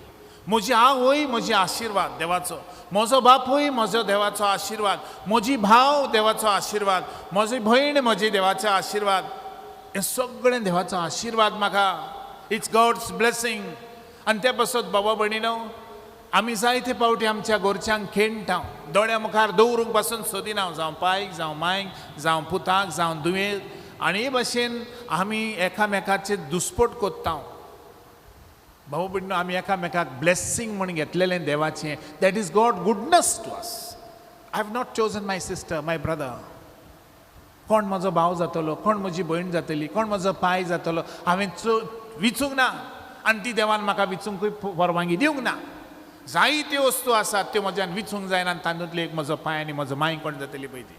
म्हजी आवय म्हजी आशिर्वाद देवाचो, म्हजो बापूय म्हजो देवाचो आशिर्वाद, म्हजी भाव देवाचो आशिर्वाद, म्हजी भयण म्हजी देवाचो आशिर्वाद. हें सगळें देवाचो आशिर्वाद म्हाका. It's God's blessing. आनी ते पासत बाबा भयणीनो, आमी जायते फावटी आमच्या घरच्यांक खेणटा, दोळ्या मुखार दवरूंक पासून सोदिना, जावं पायक, जावं मायक, जावं पुताक, जावं दुयेंत. आनी हे भाशेन आमी एकामेकाचेर दुस्पोट कोत्ता. भाऊ भयणीनो, आमी एकामेकाक ब्लेसींग म्हूण घेतलेलें देवाचें. That is God goodness to us. I have not chosen my sister, my brother. कोण म्हजो भाव जातलो, कोण म्हजी भयण जातली, कोण म्हजो पाय जातलो, हांवें विचूंक ना आनी ती देवान म्हाका विचूंकूय परवानगी दिवंक ना. जायत्यो वस्तू आसात त्यो म्हज्यान विचूंक जायना आनी तातूंतली एक म्हजो पांय आनी म्हजो मांय कोण जातली पळय ती.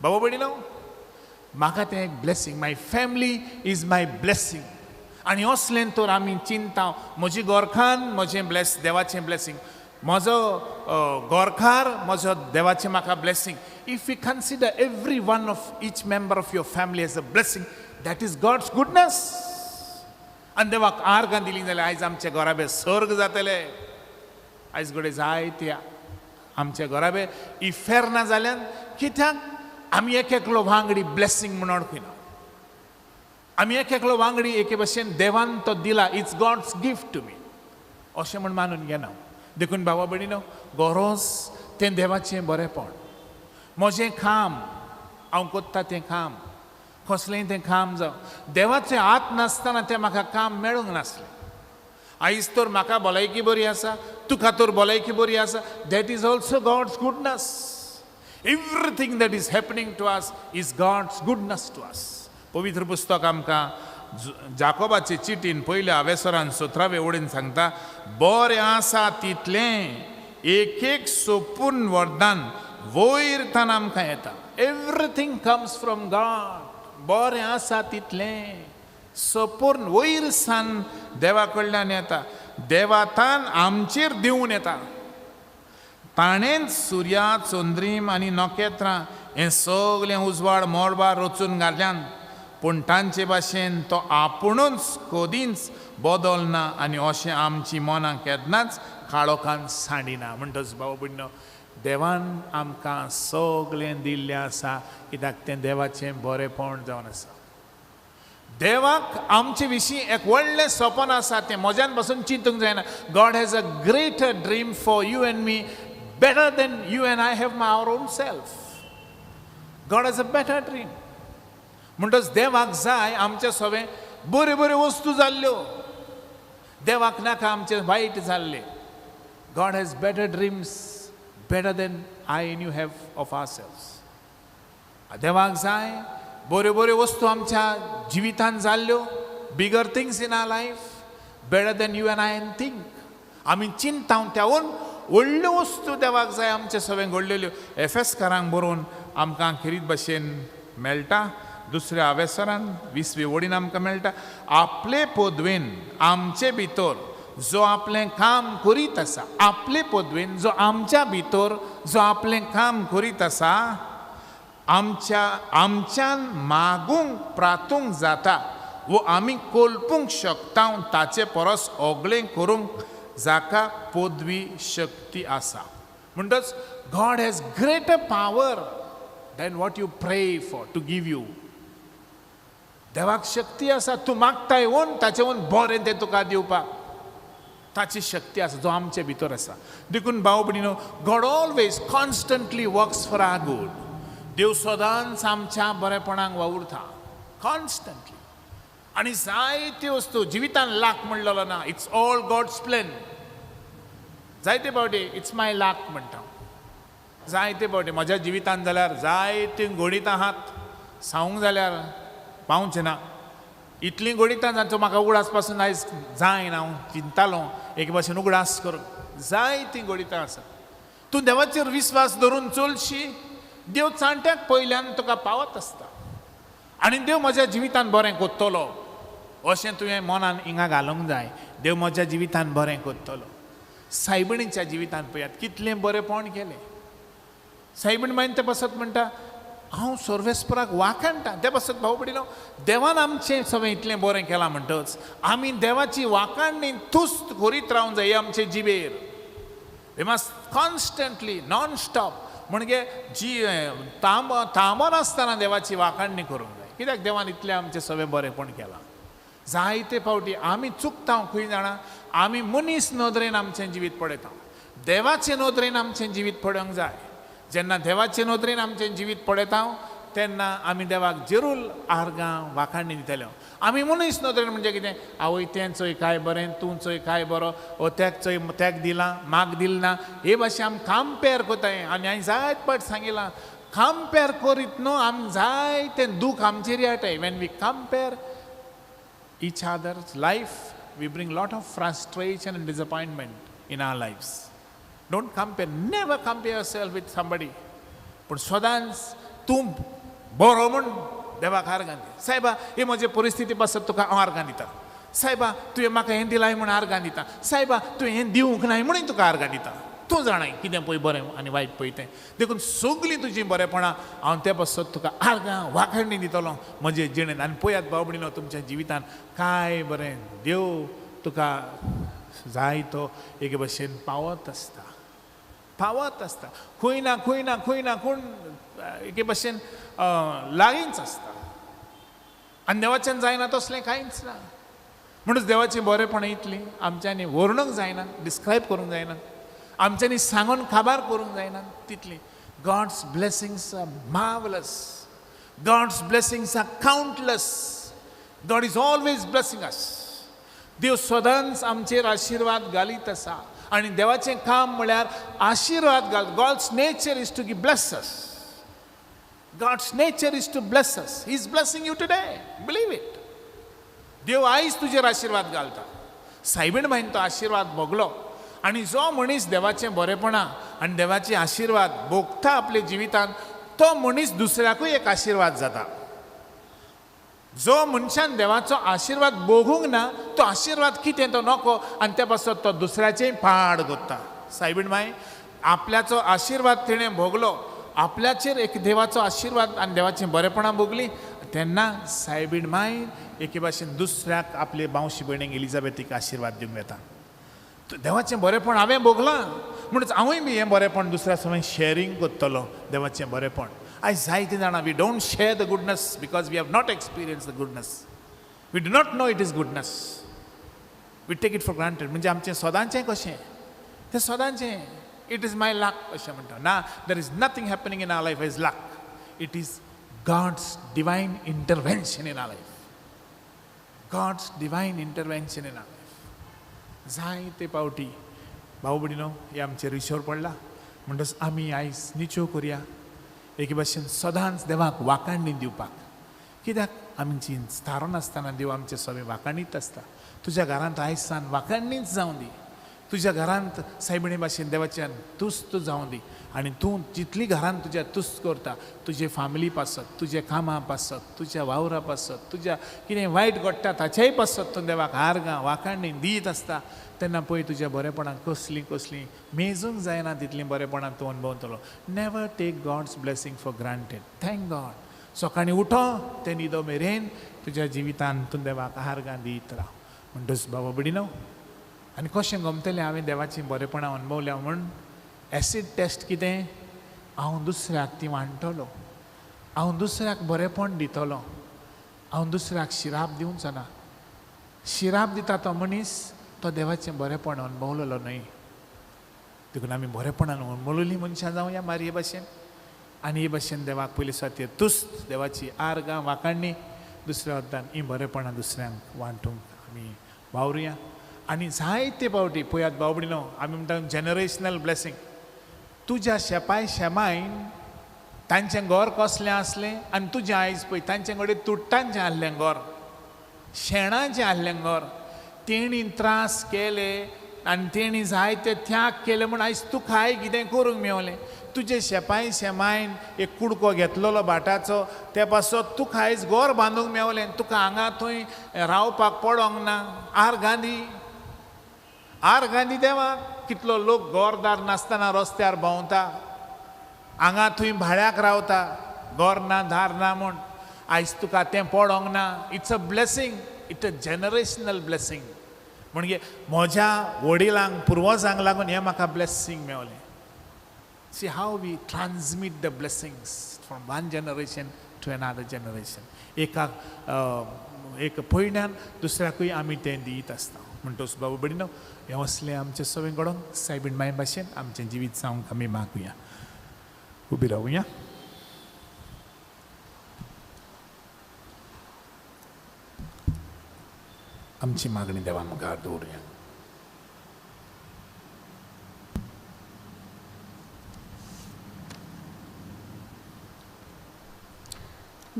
बाबा भयणीनो, म्हाका तें एक blessing, my family is my blessing. आनी असलें तर आमी चिंता, म्हजी गोरखान म्हजें ब्लेस देवाचें ब्लेसींग, म्हजो गोरखार म्हजो देवाचें म्हाका blessing. If you consider every one of each member of your family as a blessing, that is God's goodness. आनी देवाक आर्गां दिली जाल्यार आयज आमचे घराबे सर्ग जातले. आयज घडये जायते आमचे घराबे इफेर्ना जाल्यान कित्याक आमी एक एकलो वांगडी ब्लेसींग म्हणून वळखिना. आमी एक एकलो वांगडी एके भशेन देवान तो दिला, it's God's gift to me अशें म्हण मानून घेना. देखून बाबा भयणीनो, गरज तें देवाचें बरेंपण. म्हजें काम हांव कोत्ता तें काम, कसलेंय तें काम जावं, देवाचें हात नासतना तें म्हाका काम मेळूंक नासलें. आयज तर म्हाका भलायकी बरी आसा, तुका तर भलायकी बरी आसा, that is also God's goodness. Everything that is happening to us is God's goodness to us. पवित्र पुस्तक आमकां जाकोबाचे चिटीन पयल्या आवेसरान 17वे ओडीन सांगता, बरें आसा तितलें एक एक सोपून वरदान वयर तान आमकां येता. Everything comes from God. बरें आसा तितलें सपूर्ण वयर सान देवा कडल्यान येता, देवातान आमचेर दिवन येता. ताणेंच सुर्या, चंद्रीम आनी नखेत्रां हें सगलें उजवाड मोडबार रचून घातल्यान, पूण तांचे भाशेन तो आपुणूच कदींच बदलना आनी अशें आमची मनां केन्नाच काळोखान सांडिना. म्हणटच भाव भयणीनो, देवान आमकां सगलें दिल्लें आसा कित्याक तें देवाचें बरेंपण जावन आसा. देवाक आमचे विशीं एक व्हडलें सपन आसा, तें म्हज्यान पासून चिंतूंक जायना. God has a greater dream for you and me, better than you and I have my our own self. God has a better dream. म्हणटच देवाक जाय आमचे सगळे बऱ्यो बऱ्यो वस्तू जाल्ल्यो, देवाक नाका आमचे वायट जाल्ले. God has better dreams, better than I and you have of our selves. देवाक जाय बऱ्यो बऱ्यो वस्तू आमच्या जिवितांत जाल्ल्यो, bigger things in our life, better than you and I and think. आमी चिंता त्यावून व्हडल्यो वस्तू देवाक जाय आमचे सगळें घडलेल्यो. एफएसकारांक बरोवन आमकां खेरीत भाशेन मेळटा, दुसऱ्या आवेसरान 20वे ओडीन आमकां मेळटा, आपले पदवेन आमचे भितर जो आपलें काम करीत आसा, आपले पदवेन जो आमच्या भितर जो आपलें काम करीत आसा, आमच्या आमच्यान मागूंक प्रातूंक जाता वो आमी कोल्पूंक शकता ताचे परस ओगलें करूंक जाका पदवी शक्ती आसा. म्हणटच God has greater power than what you pray for to give you. देवाक शक्ती आसा, तूं मागता येवन ताचे वून बरें तें तुका दिवपाक ताची शक्ती आसा जो आमचे भितर आसा. देखून भाव भयणीनो, God always constantly works for our good. देव सदांच आमच्या बरेपणाक वावुरता कॉन्स्टंटली. आनी जायत्यो वस्तू जिवितान लाक म्हणलेलो ना, it's all God's plan. जायते फावटी it's my lakh म्हणटा, जायते फावटी म्हज्या जिवितान जाल्यार जायतीं गणितां आहात, सांगूंक जाल्यार पावचें ना इतलीं गणितां जांचो म्हाका उगडास पासून आयज जायना. हांव चिंतालो एक भाशेन उगडास करून जायतीं गणितां आसात. तूं देवाचेर विस्वास धरून चलशी, देव चांट्याक पयल्यान तुका पावत आसता आनी देव म्हज्या जिवितान बरें कोत्तलो अशें तुवें मनान हिंगा घालूंक जाय. देव म्हज्या जिवितान बरें कोत्तलो. सायबिणीच्या जिवितान पळयात कितलें बरेंपण केलें. सायबीण मागीर ते पासत म्हणटा हांव सर्वेस्पराक वाखाणटा. ते पासत भाव भयणीनो, देवान आमचें सगळें इतलें बरें केलां म्हणटच आमी देवाची वाखाणणी तुस्त करीत रावंक जाय आमचे जिबेर. We must constantly non stop म्हणजे जी थांबनासतना देवाची वाखाणणी करूंक जाय. कित्याक देवान इतलें आमचें सगळें बरेंपण केलां. जायते फावटी आमी चुकता खंय जाणा, आमी मनीस नदरेन आमचें जिवीत पळयता, देवाचे नदरेन आमचें जिवीत पळोवंक जाय. जेन्ना देवाचे नदरेन आमचें जिवीत पळयता तेन्ना आमी देवाक जरूर आर्गां वाखाणणी दितले. आमी मनीस नदरेन म्हणजे कितें, आवय तें चोय काय बरें, तूं चोय काय बरो, ओ त्याक चोय त्याक दिलां म्हाक दिल ना, हे भाशेन आमी कंपेर कोताय. आनी हांवें जायत फावट सांगिलां, कंपेर करीत न्हू आम जाय तें दूख आमचेर येताय. When we compare each other's life, we bring lot of frustration and disappointment in our lives. Don't compare, never compare yourself with somebody. पूण सदांच तूं बरो म्हूण देवाक आर्गां दी. सायबा ही म्हजे परिस्थिती पासत तुका हांव आर्गां दिता. सायबा तुवें म्हाका हें दिलाय म्हूण आर्गां दिता. सायबा तुवें हें दिवंक नाय म्हणून तुका आर्गां दिता. तूं जाणाय कितें पळय बरें आनी वायट पळय तें. देखून सगळीं तुजीं बरेपणां हांव ते पासत तुका आर्गां वाखाणी दितलो म्हजे जिणेंत. आनी पळयात भाव भयणीनो तुमच्या जिवितान काय बरें देव तुका जाय तो एके भशेन पावत आसता, पावत आसता. खंय ना खंय ना खंय ना कोण एके भशेन लागींच आसता. आनी देवाच्यान जायना तसलें कांयच ना. म्हणून देवाचीं बरेपणां इतलीं आमच्यांनी वर्णूंक जायना, डिस्क्रायब करूंक जायना, आमच्यांनी सांगून काबार करूंक जायना तितली. God's blessings are marvellous, God's blessings are countless. God is always blessing us. देव सदांच आमचेर आशिर्वाद घालीत आसा. आनी देवाचें काम म्हळ्यार आशिर्वाद घाल. God's nature is to give bless us. God's nature is to bless us. He is blessing you today, believe it. देव आयज तुजेर आशिर्वाद घालता. सायबीण बायन तो आशिर्वाद भोगलो. आनी जो मनीस देवाचें बरेपणां आनी देवाचे आशिर्वाद भोगता आपल्या जिवितांत तो मनीस दुसऱ्याकूय एक आशिर्वाद जाता. जो मनशान देवाचो आशिर्वाद भोगूंक ना तो आशिर्वाद कितें तो नको आनी ते पासत तो दुसऱ्याचें पाड कोत्ता. सायबीण माय आपल्याचो आशिर्वाद तिणें भोगलो, आपल्याचेर एक देवाचो आशिर्वाद आनी देवाचीं बरेपणां भोगलीं तेन्ना सायबीण माय एके भाशेन दुसऱ्याक आपले बावशी भयणीक एलिजाबेथीक आशिर्वाद दिवंक येता. देवाचें बरेपण हांवें भोगलां म्हणून हांवूय बी हें बरेपण दुसऱ्या समेत शेअरींग करतलो. देवाचें बरेपण आयज जायते जाणां we don't share the goodness because we have not experience the goodness. We do not know it is goodness. We take it for granted. म्हणजे आमचें सदांचें कशें तें सदांचें it is my luck अशें म्हणटा. ना, there is nothing happening in our life is luck. It is God's divine intervention in our life. God's divine intervention in our life. जायते पावटी भाव भयणीनो हें आमचेर विश्वर पडला. म्हणटच आमी आयज निच्यो करया एके भाशेन सदांच देवाक वाखाणी दिवपाक. कित्याक आमची थारोन आसतना देव आमचे सगळे वाखाणीत आसता. तुज्या घरांत आयज सान वाखाणीच जावं दी. तुज्या घरांत सायबिणी भाशेन देवाच्यान तुस्त जावं दी. आनी तूं जितली घरांत तुज्या तुस्त करता तुजे फामिली पासत, तुज्या कामां पासत, तुज्या वावरा पासत, तुज्या कितें वायट घडटा ताचेय पासत तूं देवाक आर्गां वाखाणी दीत आसता तेन्ना पळय तुज्या बरेपणां कसलीं कसलीं मेजूंक जायना तितलीं बरेपणां तूं अणभवतलो. Never take God's blessing for granted. Thank God. सकाळीं उठो ते न्हिदो मेरेन तुज्या जिवितांत तूं देवाक आर्गां दीत राव. म्हणटच बाबा भयणीनो आनी कशें गमतलें हांवें देवाचीं बरेपणां अणभवल्या म्हूण एसीड टेस्ट कितें? हांव दुसऱ्याक ती वांट्टलो, हांव दुसऱ्याक बरेपण दितलो, हांव दुसऱ्याक शिराप दिवचो ना. शिराप दिता तो मनीस तो देवाचें बरेपण अणभवलेलो न्हय. देखून आमी बरेपणान अणभवलेलीं मनशां जावया मारये भाशेन. आनी हे भाशेन देवाक पयले सुवातेर तुस्त, देवाची आर्गां वाखाणी, दुसऱ्या वतान हीं बरेपणां दुसऱ्यांक वांटूंक आमी वावरुया. आनी जायते पावटी पळयात भाव भयणीनो आमी म्हणटा जनरेशनल ब्लेसींग. तुज्या शेपाय शेमायन तांचें घर कसलें आसलें आनी तुजें आयज पळय तांचे कडेन तुट्टांचें आसलें घर, शेणाचें आसलें घर. तेणी त्रास केले आनी तेणी जायते त्याग केले म्हूण आयज तुका हाय कितें करूंक मेवलें. तुजे शेपाय शेमायन एक कुडको घेतलेलो भाटाचो ते पासत तुका आयज घर बांदूंक मेवलें. तुका हांगा थंय रावपाक पडोंक ना. आर गांधी, आर गांधी देवाक कितलो लोक घरदार नासतना रस्त्यार भोंवता, हांगा थंय भाड्याक रावता, घर ना दार ना म्हूण. आयज तुका तें पडोंक ना. It's a blessing, it's a generational blessing. म्हणजे म्हज्या वडिलांक पुर्वजांक लागून हें म्हाका ब्लेसींग मेवलें. See how we transmit the blessings from one generation to another generation. एका एक पयण्यान दुसऱ्याकूय आमी तें दीत आसता. म्हणटच बाबू भयणीनो हें असलें आमचें सगळें घडोवंक सायबीण माय भाशेन आमचें जिवीत जावंक आमी मागुया. उबी रावुया. आमची मागणी देवा मुखार दवरुया.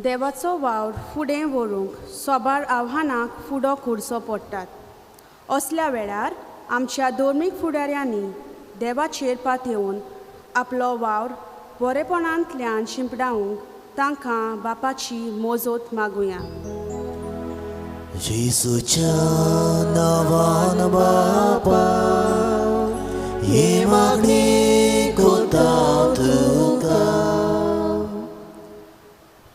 देवाचो वावर फुडें व्हरूंक सोबार आव्हानाक फुडो करचो पडटात. असल्या वेळार आमच्या धर्मीक फुडाऱ्यांनी देवाचेर पातयेवन आपलो वावर बरेपणांतल्यान शिंपडावंक तांकां बापाची मोजोत मागुया. जेजूच्या नांवान बापा ही मागणी कोता तुका.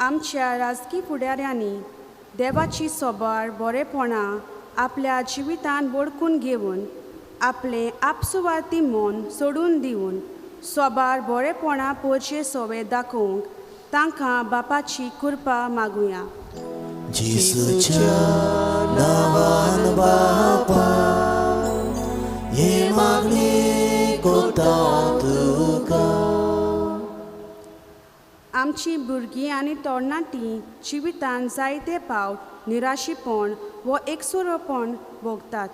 आमच्या राजकी फुडाऱ्यांनी देवाची सोबार बरेपणां आपल्या जिवितान वळखून घेवन आपलें आपसुवार्थी मन सोडून दिवन सोबार बरेपणां पोरचे सोवे दाखोवंक तांकां बापाची कृपा मागुया. जेजूच्या नांवान बापा ही मागणी कोता तुका. आमची भुरगीं आनी तरणाटीं जिवितान जायते पावट निराशीपण वो एकसुरोपण भोगतात.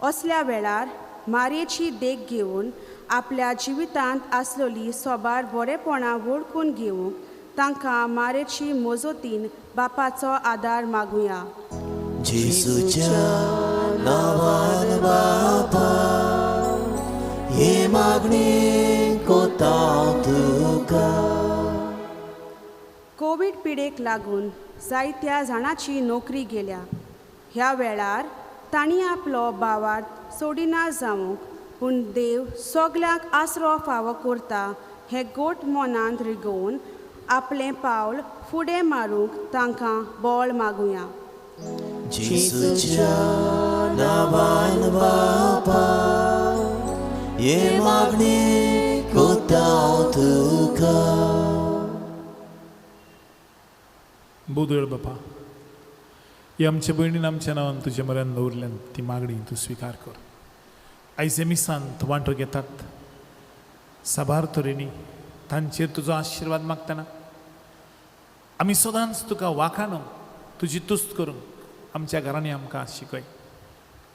असल्या वेळार मारयेची देख घेवन आपल्या जिवितांत आसलेली सोबार बरेपणां वळखून घेवंक तांकां मारयेची मजतीन बापाचो आदार मागुया. जेजूच्या नांवान बापा ही मागणी कोता तुका. कोवीड पिडेक लागून जायत्या जाणांची नोकरी गेल्या. ह्या वेळार तांणी आपलो भावार्थ सोडिना जावंक पूण देव सगल्यांक आसरो फावो करता हें गोट मनांत रिगोवन आपलें पावल फुडें मारूंक तांकां बळ मागुया. जेजूच्या नांवान बापा ही मागणी कोता तुका. बोदळ बापा, ही आमच्या भयणीन आमच्या नांवान तुज्या म्हऱ्यान दवरल्यान ती मागणी तूं स्विकार कर. आयज मिसांत वांटो घेतात साबार तरेनी तांचेर तुजो आशिर्वाद मागतना आमी सदांच तुका वाखाणूंक तुजी तुस्त करूंक आमच्या घरांनी आमकां शिकय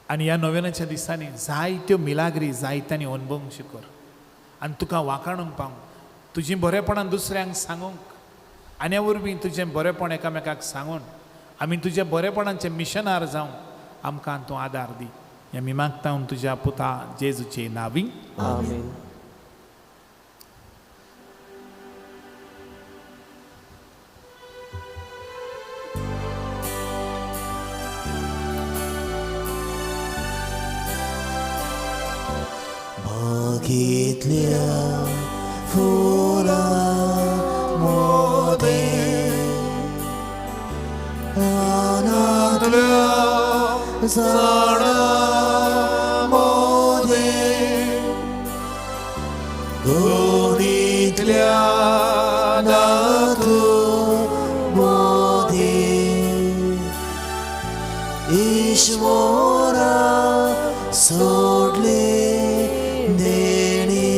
आनी ह्या नोवेनाच्या दिसांनी जायत्यो मिलाग्री जायत्यांनी अणभवूंक शिकर आनी तुका वाखाणूंक पावूंक तुजीं बरेपणां दुसऱ्यांक सांगूंक आनी ह्या वरवीं तुजें बरेपण एकामेकाक सांगून आमी तुज्या बरेपणाचें मिशनार जावंक आमकां तूं आदार दी. हें आमी मागता तुज्या पुता जेजूचे नांवी. आमेन. बागेंतल्या फुलां मोदें रानांतल्या झाडां मोदें गोडींतल्या धातू मोदें ईश्वरा सोडले देणे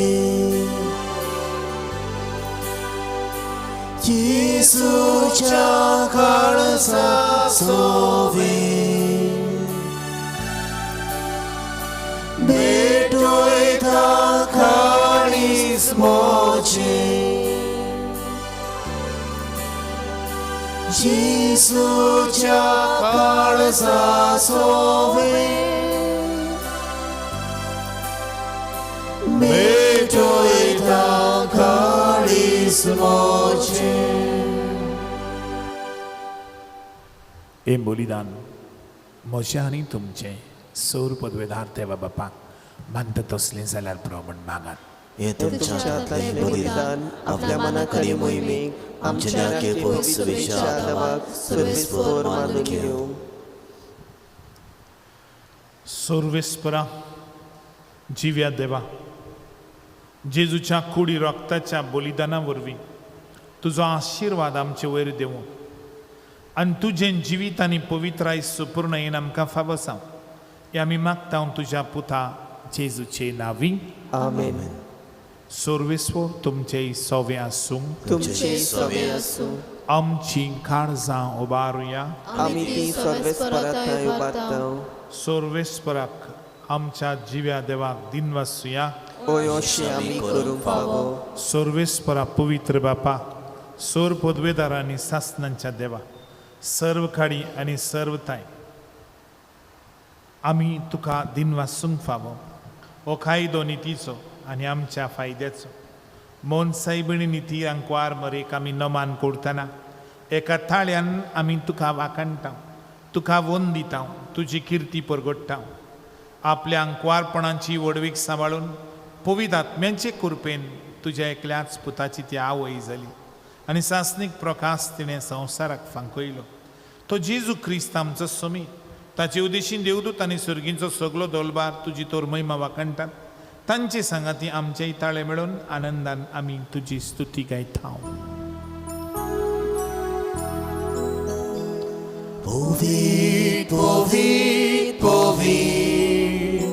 जेजूच्या काळजा सोवे भेटोयता काळीज मोजें जेजूच्या काळजा सोवे भेटोयता काळीज मोजें. हें बलिदान म्हजें आनी तुमचें सौर पदवेदार देवा बापाक मानता तसलें जाल्यार पुरो म्हण मागात. हें तुमच्या हातांतलें बलिदान आपल्या मनाखाली मोहिमेक आमच्या नाके पवित्र आदावाक सर्वेस्पर मानून घेवं. सर्वेस्परा जिव्या देवा, जेजूच्या कुडी रक्ताच्या बलिदाना वरवीं तुजो आशिर्वाद आमचे वयर देवूं आनी तुजें जिवीत आनी पवित्राय सुपूर्ण येन आमकां फावो जावं. हें आमी मागता तुज्या पुता जेजूचे नांवी. आमेन. सर्वेस्वर तुमचे सोवे आसूं. तुमचे सोवे आसूं. आमची काळजां उबारुया. आमी ती सर्वेस्परा थंय उबारता. सर्वेस्पराक आमच्या जिव्या देवाक दिनवासुया. ओय अशें आमी करूंक फावो. सर्वेस्परा पवित्र बापा, सोर पदवेदार आनी सासनांच्या देवा, सर्व काडी आनी सर्व ताय आमी तुका दिनवासूंक फावो। हो कायदो नितीचो आनी आमच्या फायद्याचो। मोन सायबिणी निती आंकवार मरेक आमी नमान करतना एका ताळ्यान आमी तुका वाखाणटा, तुका वंदिता, तुजी किर्ती परगट्टा। आपल्या आंकवारपणाची व्हडवीक सांबाळून पवित्र आत्म्यांचे कृपेन तुज्या एकल्याच पुताची ती आवय जाली आनी सासनीक प्रकाश तिणें संवसाराक फांकयलो। तो जेजू क्रिस्त आमचो समी, ताचे उदेशीन देवदूत आनी सर्गींचो सगलो दोलबार तुजी तोर महिमा वाखाणटात। तांचे सांगाती आमचेय ताळे मेळून आनंदान आमी तुजी स्तुती गायता। पवित्र पवित्र पवित्र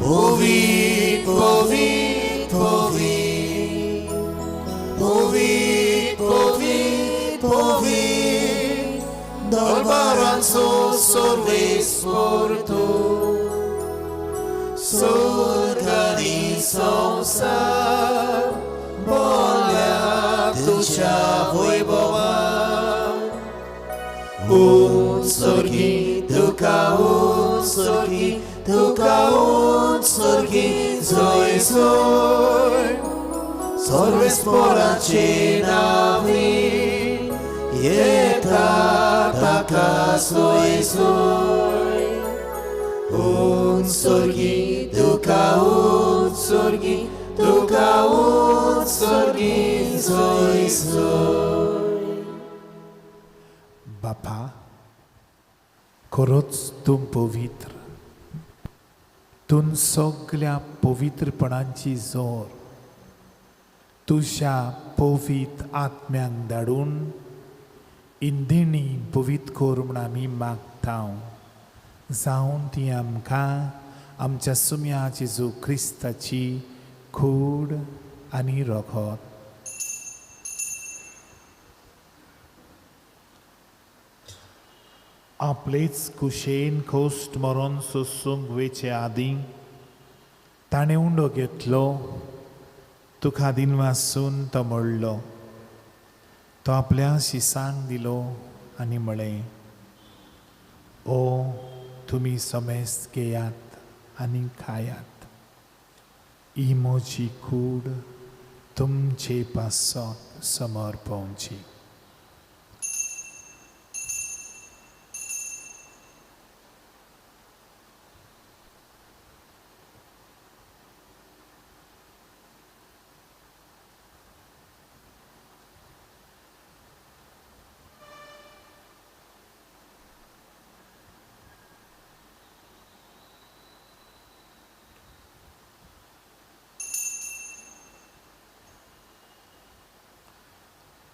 पवित्र पवित्र पवित्र पवित्र पवित्र दरबारांचो सर्वेस्पर तूं, स्वर्ग आनी संवसार बोल्या तुज्या वैभवान। उत्सर्गी तुका, उत्सर्गी तुका, उत्सर्गी जय जय सर्वेस्पराचे नांवी येता ताका सोय सोय। उत्सर्गी तुका, उत्सर्गी तुका, उत्सर्गी जय जय। बापा, खरोच तूं पवित्र, तूं सगल्या पवित्रपणांची जोर तुज्या पवित्र आत्म्यांक धाडून इंदिणी पवित्र कर म्हूण आमी मागता। जावन ती आमकां आमच्या सुम्या जेजू क्रिस्ताची कूड आनी रगत आपलेच कुशेन खोस्ट मरोन सोसूंक वेचे आदीं ताणें उंडो घेतलो, तुका दिनवासून तो मोडलो, तो आपल्या शिसांक दिलो आनी म्हळें, ओ तुमी समेस्त घेयात आनी खायात, ही म्हजी कूड तुमचे पासत समर्पवची।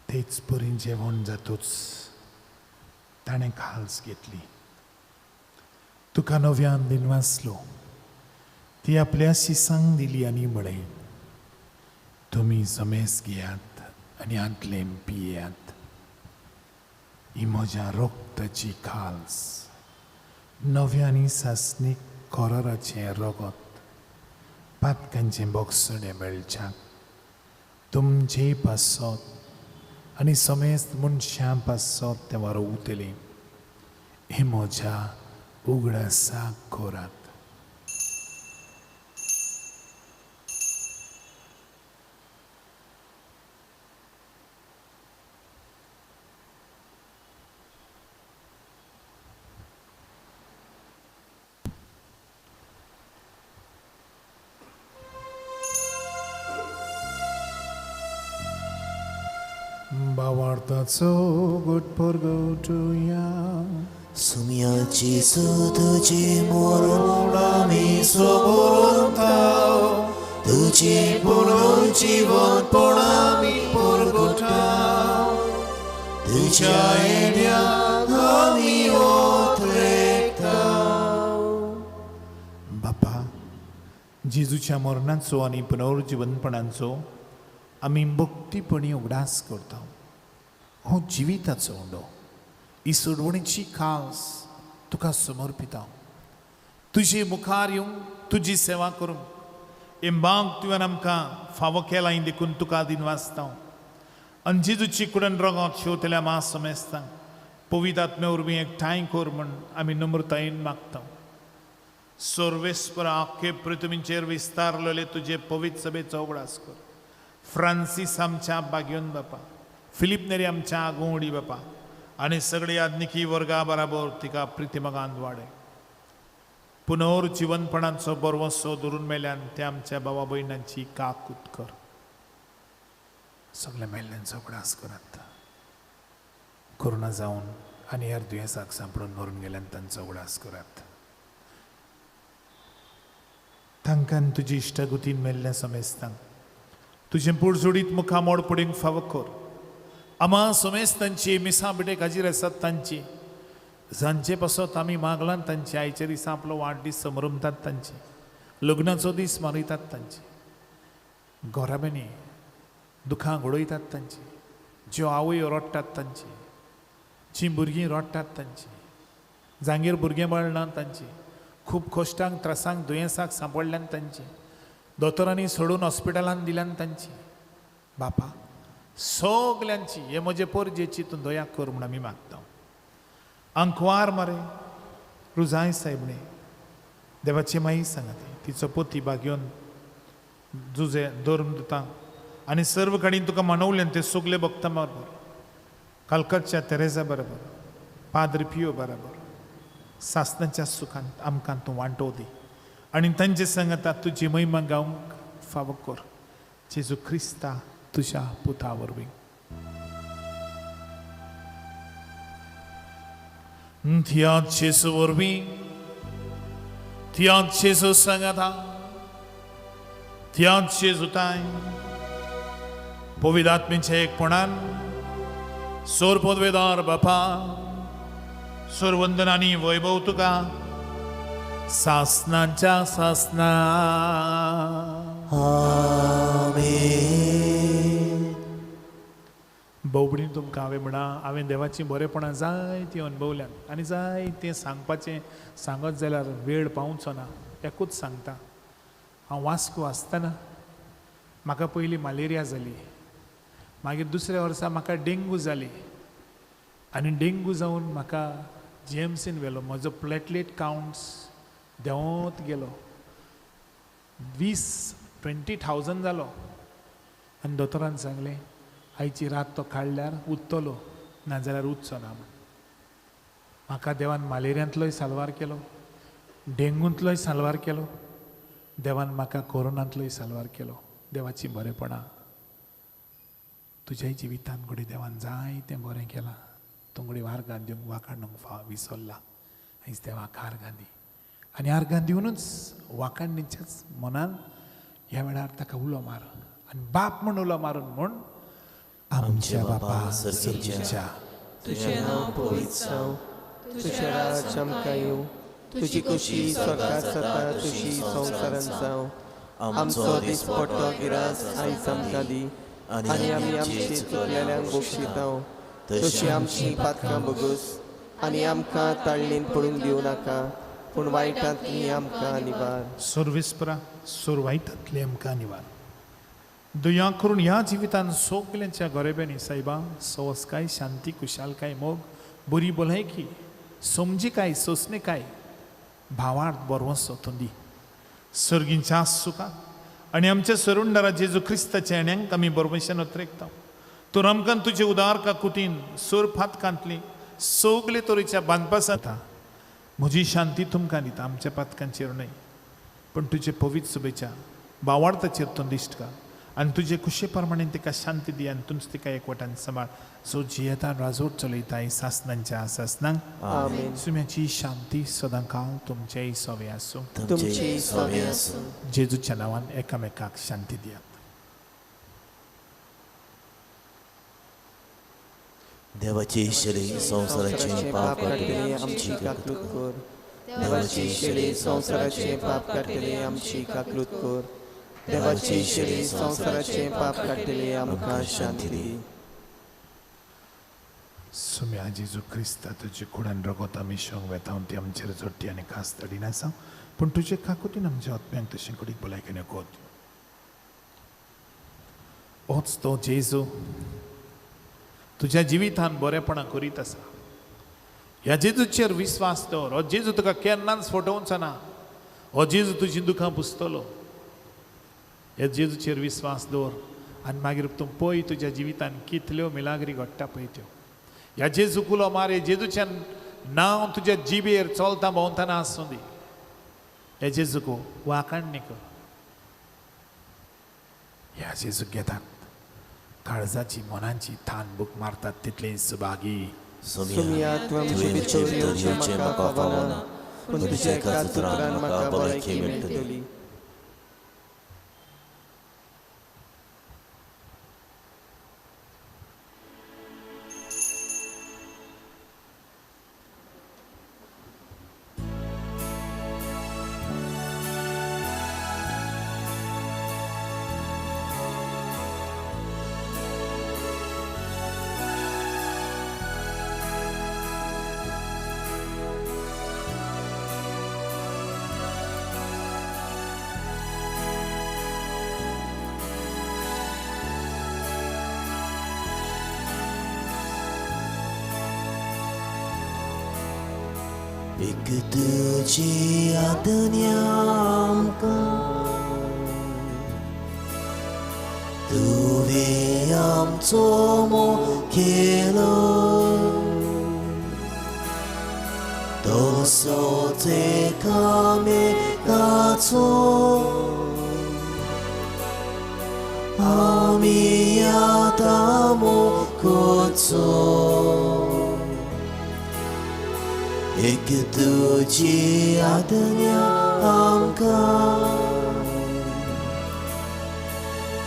तेच परीन जेवण जातूच ताणें खाल्स घेतली, तुका नव्यान दिनवासलो, ती आपल्या शिसांक दिली आनी म्हळें, तुमी समेस घेयात आनी हांतलें पियात, ही म्हज्या रक्ताची खाल्स, नव्या आनी सासणीक कोराराचें रगत, पातकांचें बोगसणें मेळच्याक तुमचे पासत आनी समेस्त मनशां पासत तें वारोवतलें। हें म्हज्या उगडासाक करात। भावार्थाचो गोट परगटुया। सुम्याची तुझे मरण आमी सोबरता, तुझे पुनर्जीवनपण आमी परगटा, तुझ्या येण्याक आमी ओतरेता। बापा, जेजूच्या मरणाचो आनी पुनर्जीवनपणाचो आमी भक्तीपणी उगडास करता। हो जिविताचो उंडो, ही सोडवणीची खास तुका समर्पिता। तुजे मुखार येवंक, तुजी सेवा करूंक हे माग तुवें आमकां फावो केला देखून तुका दिनवासता। आनी जेजूची कुडन रगत शेवतल्या मा समेस्तांक पवित्र आत्म्या वरवीं एकठांय कर म्हण आमी नम्रतायेन मागता. सर्वेस्पर आख्खे पृथ्वीचेर विस्तारलेले तुजे पवित्र सभेचो उगडास कर. फ्रांसीस आमच्या बागयोन बापा, फिलीप नेरी आमच्या आगोवडी बापा आनी सगळे आज्ञिकी वर्गा बराबर तिका प्रितिमगान वाडय. पुनर्जिवनपणाचो बरवसो धरून मेल्यान ते आमच्या बाबा भयणांची काकूत कर. सगल्या मेल्ल्यांचो उगडास करात. कोरोना जावन आनी हेर दुयेंसाक सांपडून मरून गेल्यान तांचो उगडास करात. तांकां तुजी इश्टागुतीन मेल्ल्या समेस्तांक तुजें पुडजोडीत मुखामोड पडींग फावो कर. आमा समेस्तांची मिसां बिटेक हाजीर आसात तांची जांचे पासत आमी मागलां तांची आयच्या दिसा आपलो वाडदीस समरमतात तांची लग्नाचो दीस मनयतात तांची गोराब्यांनी दुखां घडयतात तांची ज्यो आवय रडटात तांची जीं भुरगीं रडटात तांची जांगेर भुरगें बाळ ना तांची खूब कश्टांक त्रासांक दुयेंसाक सांपडल्यान तांची दोतोरांनी सोडून हॉस्पिटलान दिल्यान तांची बापा सगल्यांची हे म्हजे पोरजेची तूं दया कर म्हूण आमी मागता. आंकवार मरे रुजाय सायबणे देवाची माई सांगती तिचो पोती बागयोन जुजे धर्म दिता आनी सर्व कडेन तुका मनवलें ते सगले भक्ता बरोबर कलकत्तच्या तेरेजा बरोबर पाद्र पियो बरोबर सासनाच्या सुखांत आमकां तूं वांटो दी आनी तांचे सांगता तुजी महिमा गावंक फावो कर. जेजू क्रिस्ता तुज्या पुता वरवीं. त्याच जेजू वरवीं, त्याच जेजू सांगता, त्याच जेजू ताय पवित्र आत्म्याच्या एकपणान सोर पदवेदार बापा सुरवंदन आनी वैभव तुका सासनाच्या सासना. आमेन. बोबडीन तुमकां हांवें म्हणा हांवें देवाचीं बरेपणां जायतीं अणभवल्यात आनी जायतें सांगपाचें सांगत जाल्यार वेळ पावचो ना. एकूच सांगता, हांव वास्को आसतना म्हाका पयलीं मलेरिया जाली, मागीर दुसऱ्या वर्सा म्हाका डेंगू जाली आनी डेंगू जावन म्हाका जीएमसीन व्हेलो. म्हजो प्लेटलेट कावंट्स देंवत गेलो, 20,000 जालो आनी दोतोरान सांगलें आयची रात तो काडल्यार उत्तलो नाजाल्यार उरचो ना म्हण. म्हाका देवान मलेरियांतलोय साल्वार केलो, डेंगूंतलोय साल्वार केलो, देवान म्हाका कोरोनांतलोय साल्वार केलो. देवाची बरेपणां तुज्याय जिवितान घडये देवान जायतें बरें केलां. तूं घडये आर्गां दिवंक वाखाणूंक फाव विसरला. आयज देवाक आर्गां दी आनी आर्गां दिवनूच वाखाणीच्याच मनान ह्या वेळार ताका उलो मार आनी बाप म्हूण उलो मारून म्हूण आमच्या बापा सर्गीच्या तुजें नांव पवित्र जावं, तुजें राज आमकां येवं, तुजी खुशी स्वर्गांत जाता तशी संवसारांत जावं. आमचो दिसपट्टो गिरास आयज आमकां दी आनी आमी आमची चुकलेल्यांक बक्षितांव तशी आमची पातकां भोगोस आनी आमकां ताळणीन पडूंक दिवं नाका पूण वायटांतली आमकां निवार. सर्वेस्परा सोर वायटांतली आमकां निवार. दया करून ह्या जिवितान सगल्यांच्या गोरेब्यांनी सायबा सवसकाय शांती कुशालकाय मोग बरी भलायकी समजिकाय सोंसणीकाय भावार्थ बरवसो तूं दी. सर्गींच्या सुखाक आनी आमच्या सरुंडारा जेजू क्रिस्ताच्या येण्यांक आमी बरवशान उतरेकता. तूं आमकां तुजे उदार काकुतीन सोर फातकांतली सगले तरेच्या बांदपासांत म्हजी शांती तुमकां दिता आमच्या पातकांचेर न्हय पूण तुजे पवित्र सभेच्या भावार्थाचेर तूं दिश्ट घाल आनी तुजे खुशे प्रमाणे तिका शांती दी आनी तूंच तिका एकवटान सांबाळ. सो जियेता राजवट चलयता सासनांच्या सासनांक. आमेन. सुम्याची शांती सदांकाळ तुमचेय सवे आसूं. तुमची सवे आसूं. जेजूच्या नांवान एकामेकाक शांती दियात. देवाची शरी संवसाराचें पाप काडटले आमची काकलूत कर. देवाची शरी संवसाराचें पाप काडटले आमची काकलूत कर. देवाची शरी संवसाराचें पाप काडटले आमकां शांती दी. सुम्या जेजू क्रिस्ता तुजे कुडान रगत आमी शोंग वेता ती आमचेर जोडटी आनी खास तडीन आसा पूण तुजे काकुतीन आमच्या आत्म्यांक तशें कुडीक भलायकेन कोत. होच तो जेजू तुज्या जिवितान बरेपणां करीत आसा. ह्या जेजूचेर विस्वास दवर. हो जेजू तुका केन्नाच फटोवचो ना. हो जेजू तुजीं दुखां पुसतलो. ह्या जेजूचेर विस्वास दवर आनी मागीर तूं पळय तुज्या जिवितान कितल्यो मिलाग्री घडटा पळय त्यो. ह्या जेजू कुलो मार, ह्या जेजूचें नांव तुज्या जिबेर चलता भोंवतना आसूं दी. ह्या जेजूक वाखाणणी कर. ह्या जेजूक घेतात काळजाची मनाची थान बूक मारतात तितली सुभागी. सोमिया, तुवें म्हजे भितर येवचें म्हाका फावना, पूण तुज्या एकाच उतरान म्हाका भलायकी मेळटली. एक तुजी आज्ञा आमकां, तुवें आमचो मुखेलो, तसोच एकामेकाचो आमी आतां मोगचो. एक तुजी आज्ञा आमकां,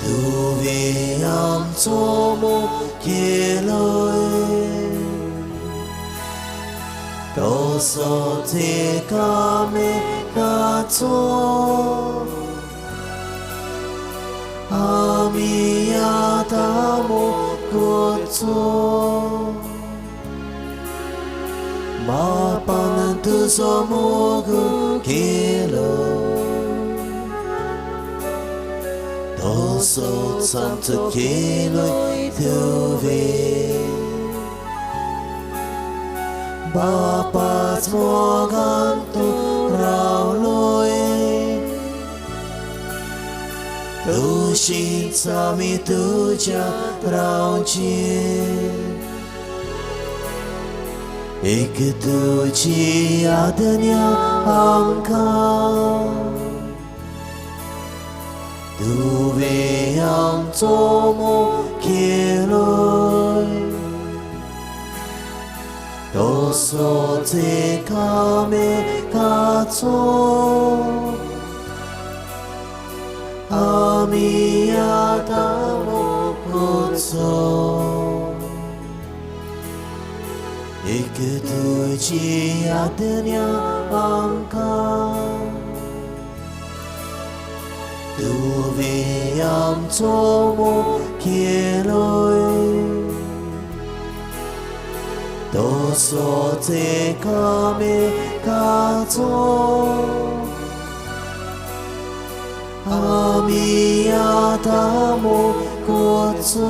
तुवें आमचो मुखेलो, तसोच एकामेकाचो आमी आतां मोगचो. बापान तुजो मोग केलो, तसोच आमचो केलोय तुवें. बापाच मोगान तूं रावलोय, तशीच आमी तुज्या रावचीं. एक तुजी आज्ञा आमकां, तुवें आमचो मुखेलो, तसोच एकामेकाचो आमी आतां मोगचो. एक तुजी आज्ञा आमकां, तुवें आमचो मुखेलो, तसोच एकामेकाचो आमी आतां मोगचो.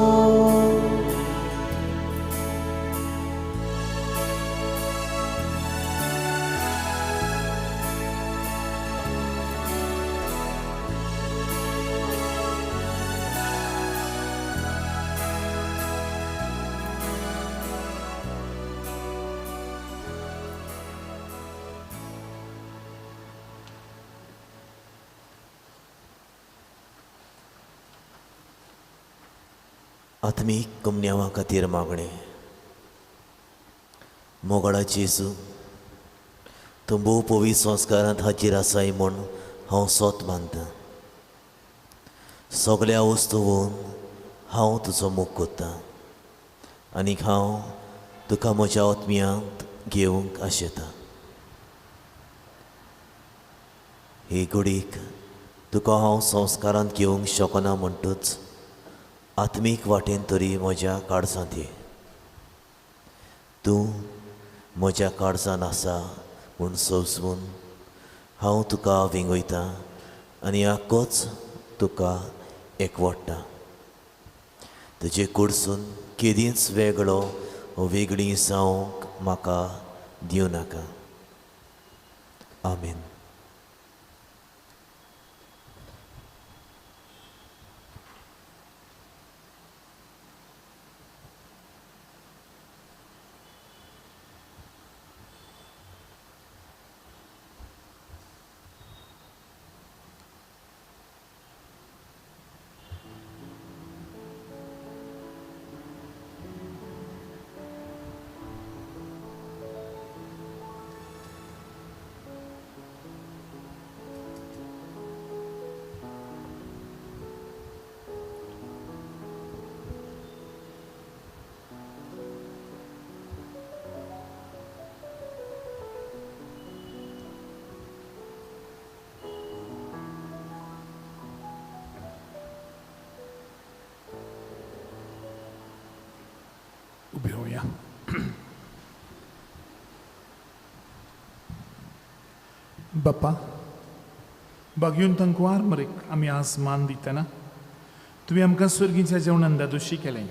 आत्मीक कुमन्यावा खातीर मागणें. मोगाळा जेजू, तूं भोव पवित्र संस्कारांत हाजीर आसाय म्हूण हांव सोत मानतां. सगल्या वस्तून हांव तुजो मोग करतां आनीक हांव तुका म्हज्या आत्म्यांत घेवंक आशेतां. हे घडीक तुका हांव संस्कारांत घेवंक शकना म्हणटूच आत्मीक वाटेन तरी म्हज्या काळजांत ये. तूं म्हज्या काळजान आसा म्हूण सोसून हांव तुका विंगयतां आनी आक्कोच तुका एकवडटा. तुजे कडसून केदींच वेगळो वेगळी जावंक म्हाका दिवं नाका. आमेन. उबे होया. बापा बागयून तांकवार मरेक आमी आज मान दितना तुवें आमकां स्वर्गीच्या जेवणान दादोशी केलें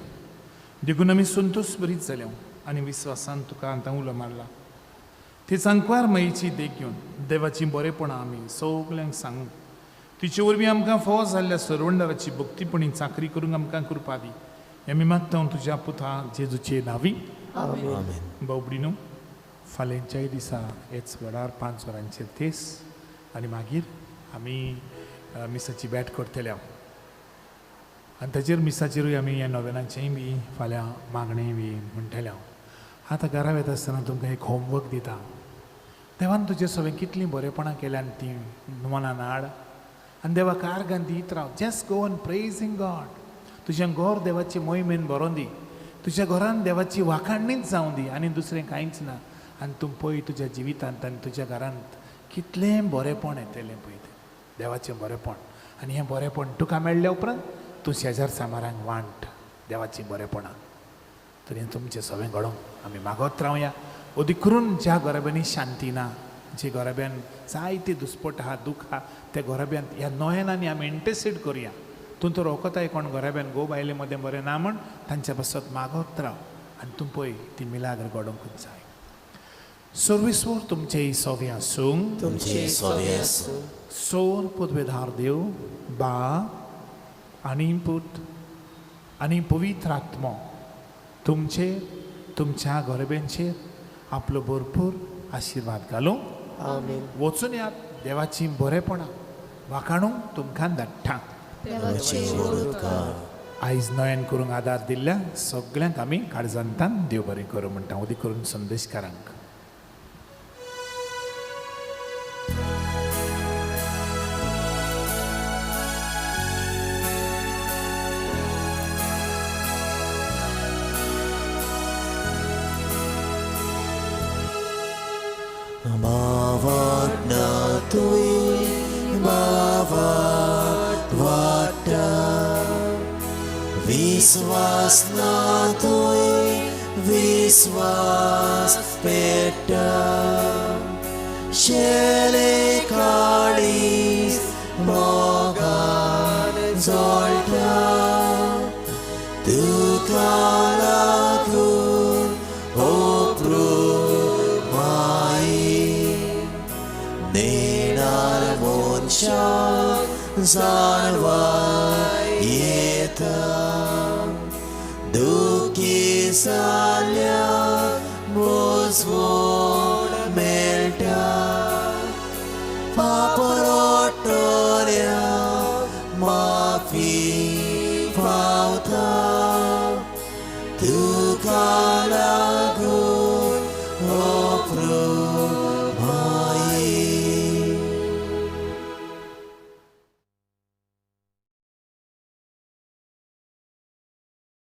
देखून आमी संतोश बरीच जाल्या आनी विस्वासान तुका आतां उलो मारला. ते सांकवार माईची देख घेवन देवाचीं बरेपणां आमी सगल्यांक सांगू तिचे वरवीं आमकां फावो जाल्ल्या सरवंडाराची भक्तीपणी चाकरी करूंक आमकां कृपा दी. आमी मागता तुज्या पुता जेजूचे नांवी. आमेन. बाबडीनो फाल्यांच्याय दिसा हेच वेळार 5 वरांचेर तेस आनी मागीर आमी मिसाची भेट करतले. आनी ताचेर मिसाचेरूय आमी ह्या नोवेनाचेंय बी फाल्यां मागणें बी म्हणटले. आतां घरा वता आसतना तुमकां एक होमवर्क दिता. देवान तुजे सगळें कितलीं बरेपणां केल्यान तीं मनान हाड आनी देवाक आर्गां दीत राव. Just go on praising God. तुजें घर देवाची मोहिमेन भरोन दी. तुज्या घरान देवाची वाखाणणीच जावं दी आनी दुसरें कांयच ना. आनी तूं पळय तुज्या जिवितांत आनी तुज्या घरांत कितलें बरेंपण येतलें पळय तें देवाचें बरेंपण. आनी हें बरेंपण तुका मेळ्ळ्या उपरांत तूं शेजार सामारांक वांट देवाचीं बरेंपणां. तर हें तुमचें सगळें घडोवंक आमी मागत रावया. अदीक करून ज्या घराब्यांनी शांती ना, जे घराब्यान जायते दुस्पट आहा, दूख आहा, त्या घराब्यांत ह्या नोयनांनी आमी इंटरसेड करुया. तूं तर वखताय कोण घराब्यान घोव बायले मदें बरें ना म्हण तांच्या पासत मागत राव आनी तूं पळय ती मिलाग्र घडोवंकूच जाय. सर्वेस्वर तुमचें सोवे आसूं. तुमचें सोवे आसूं. सोर पदवेधार देव बा आनी पूत आनी पवित्र आत्मो तुमचेर तुमच्या घराब्यांचेर आपलो भरपूर आशिर्वाद घालूं. आमेन. वचून यात देवाचीं बरेपणां वाखाणूंक तुमकां धाडटा. आयज नयन करूंक आदार दिल्ल्या सगल्यांक आमी काळजांतान देव बरें करूं म्हणटा. उदी करून संदेशकारांक. विश्वास ना तुवें विश्वास पेट्टा शेले काळीज मोगान जळटा तुका लागून अप्रूप माई नेणार मनशाक जाणवाय येता दुखी जाल्या मोजवण मेळटा पाप रोटल्या माफी फावता तुका लागून अप्रूप.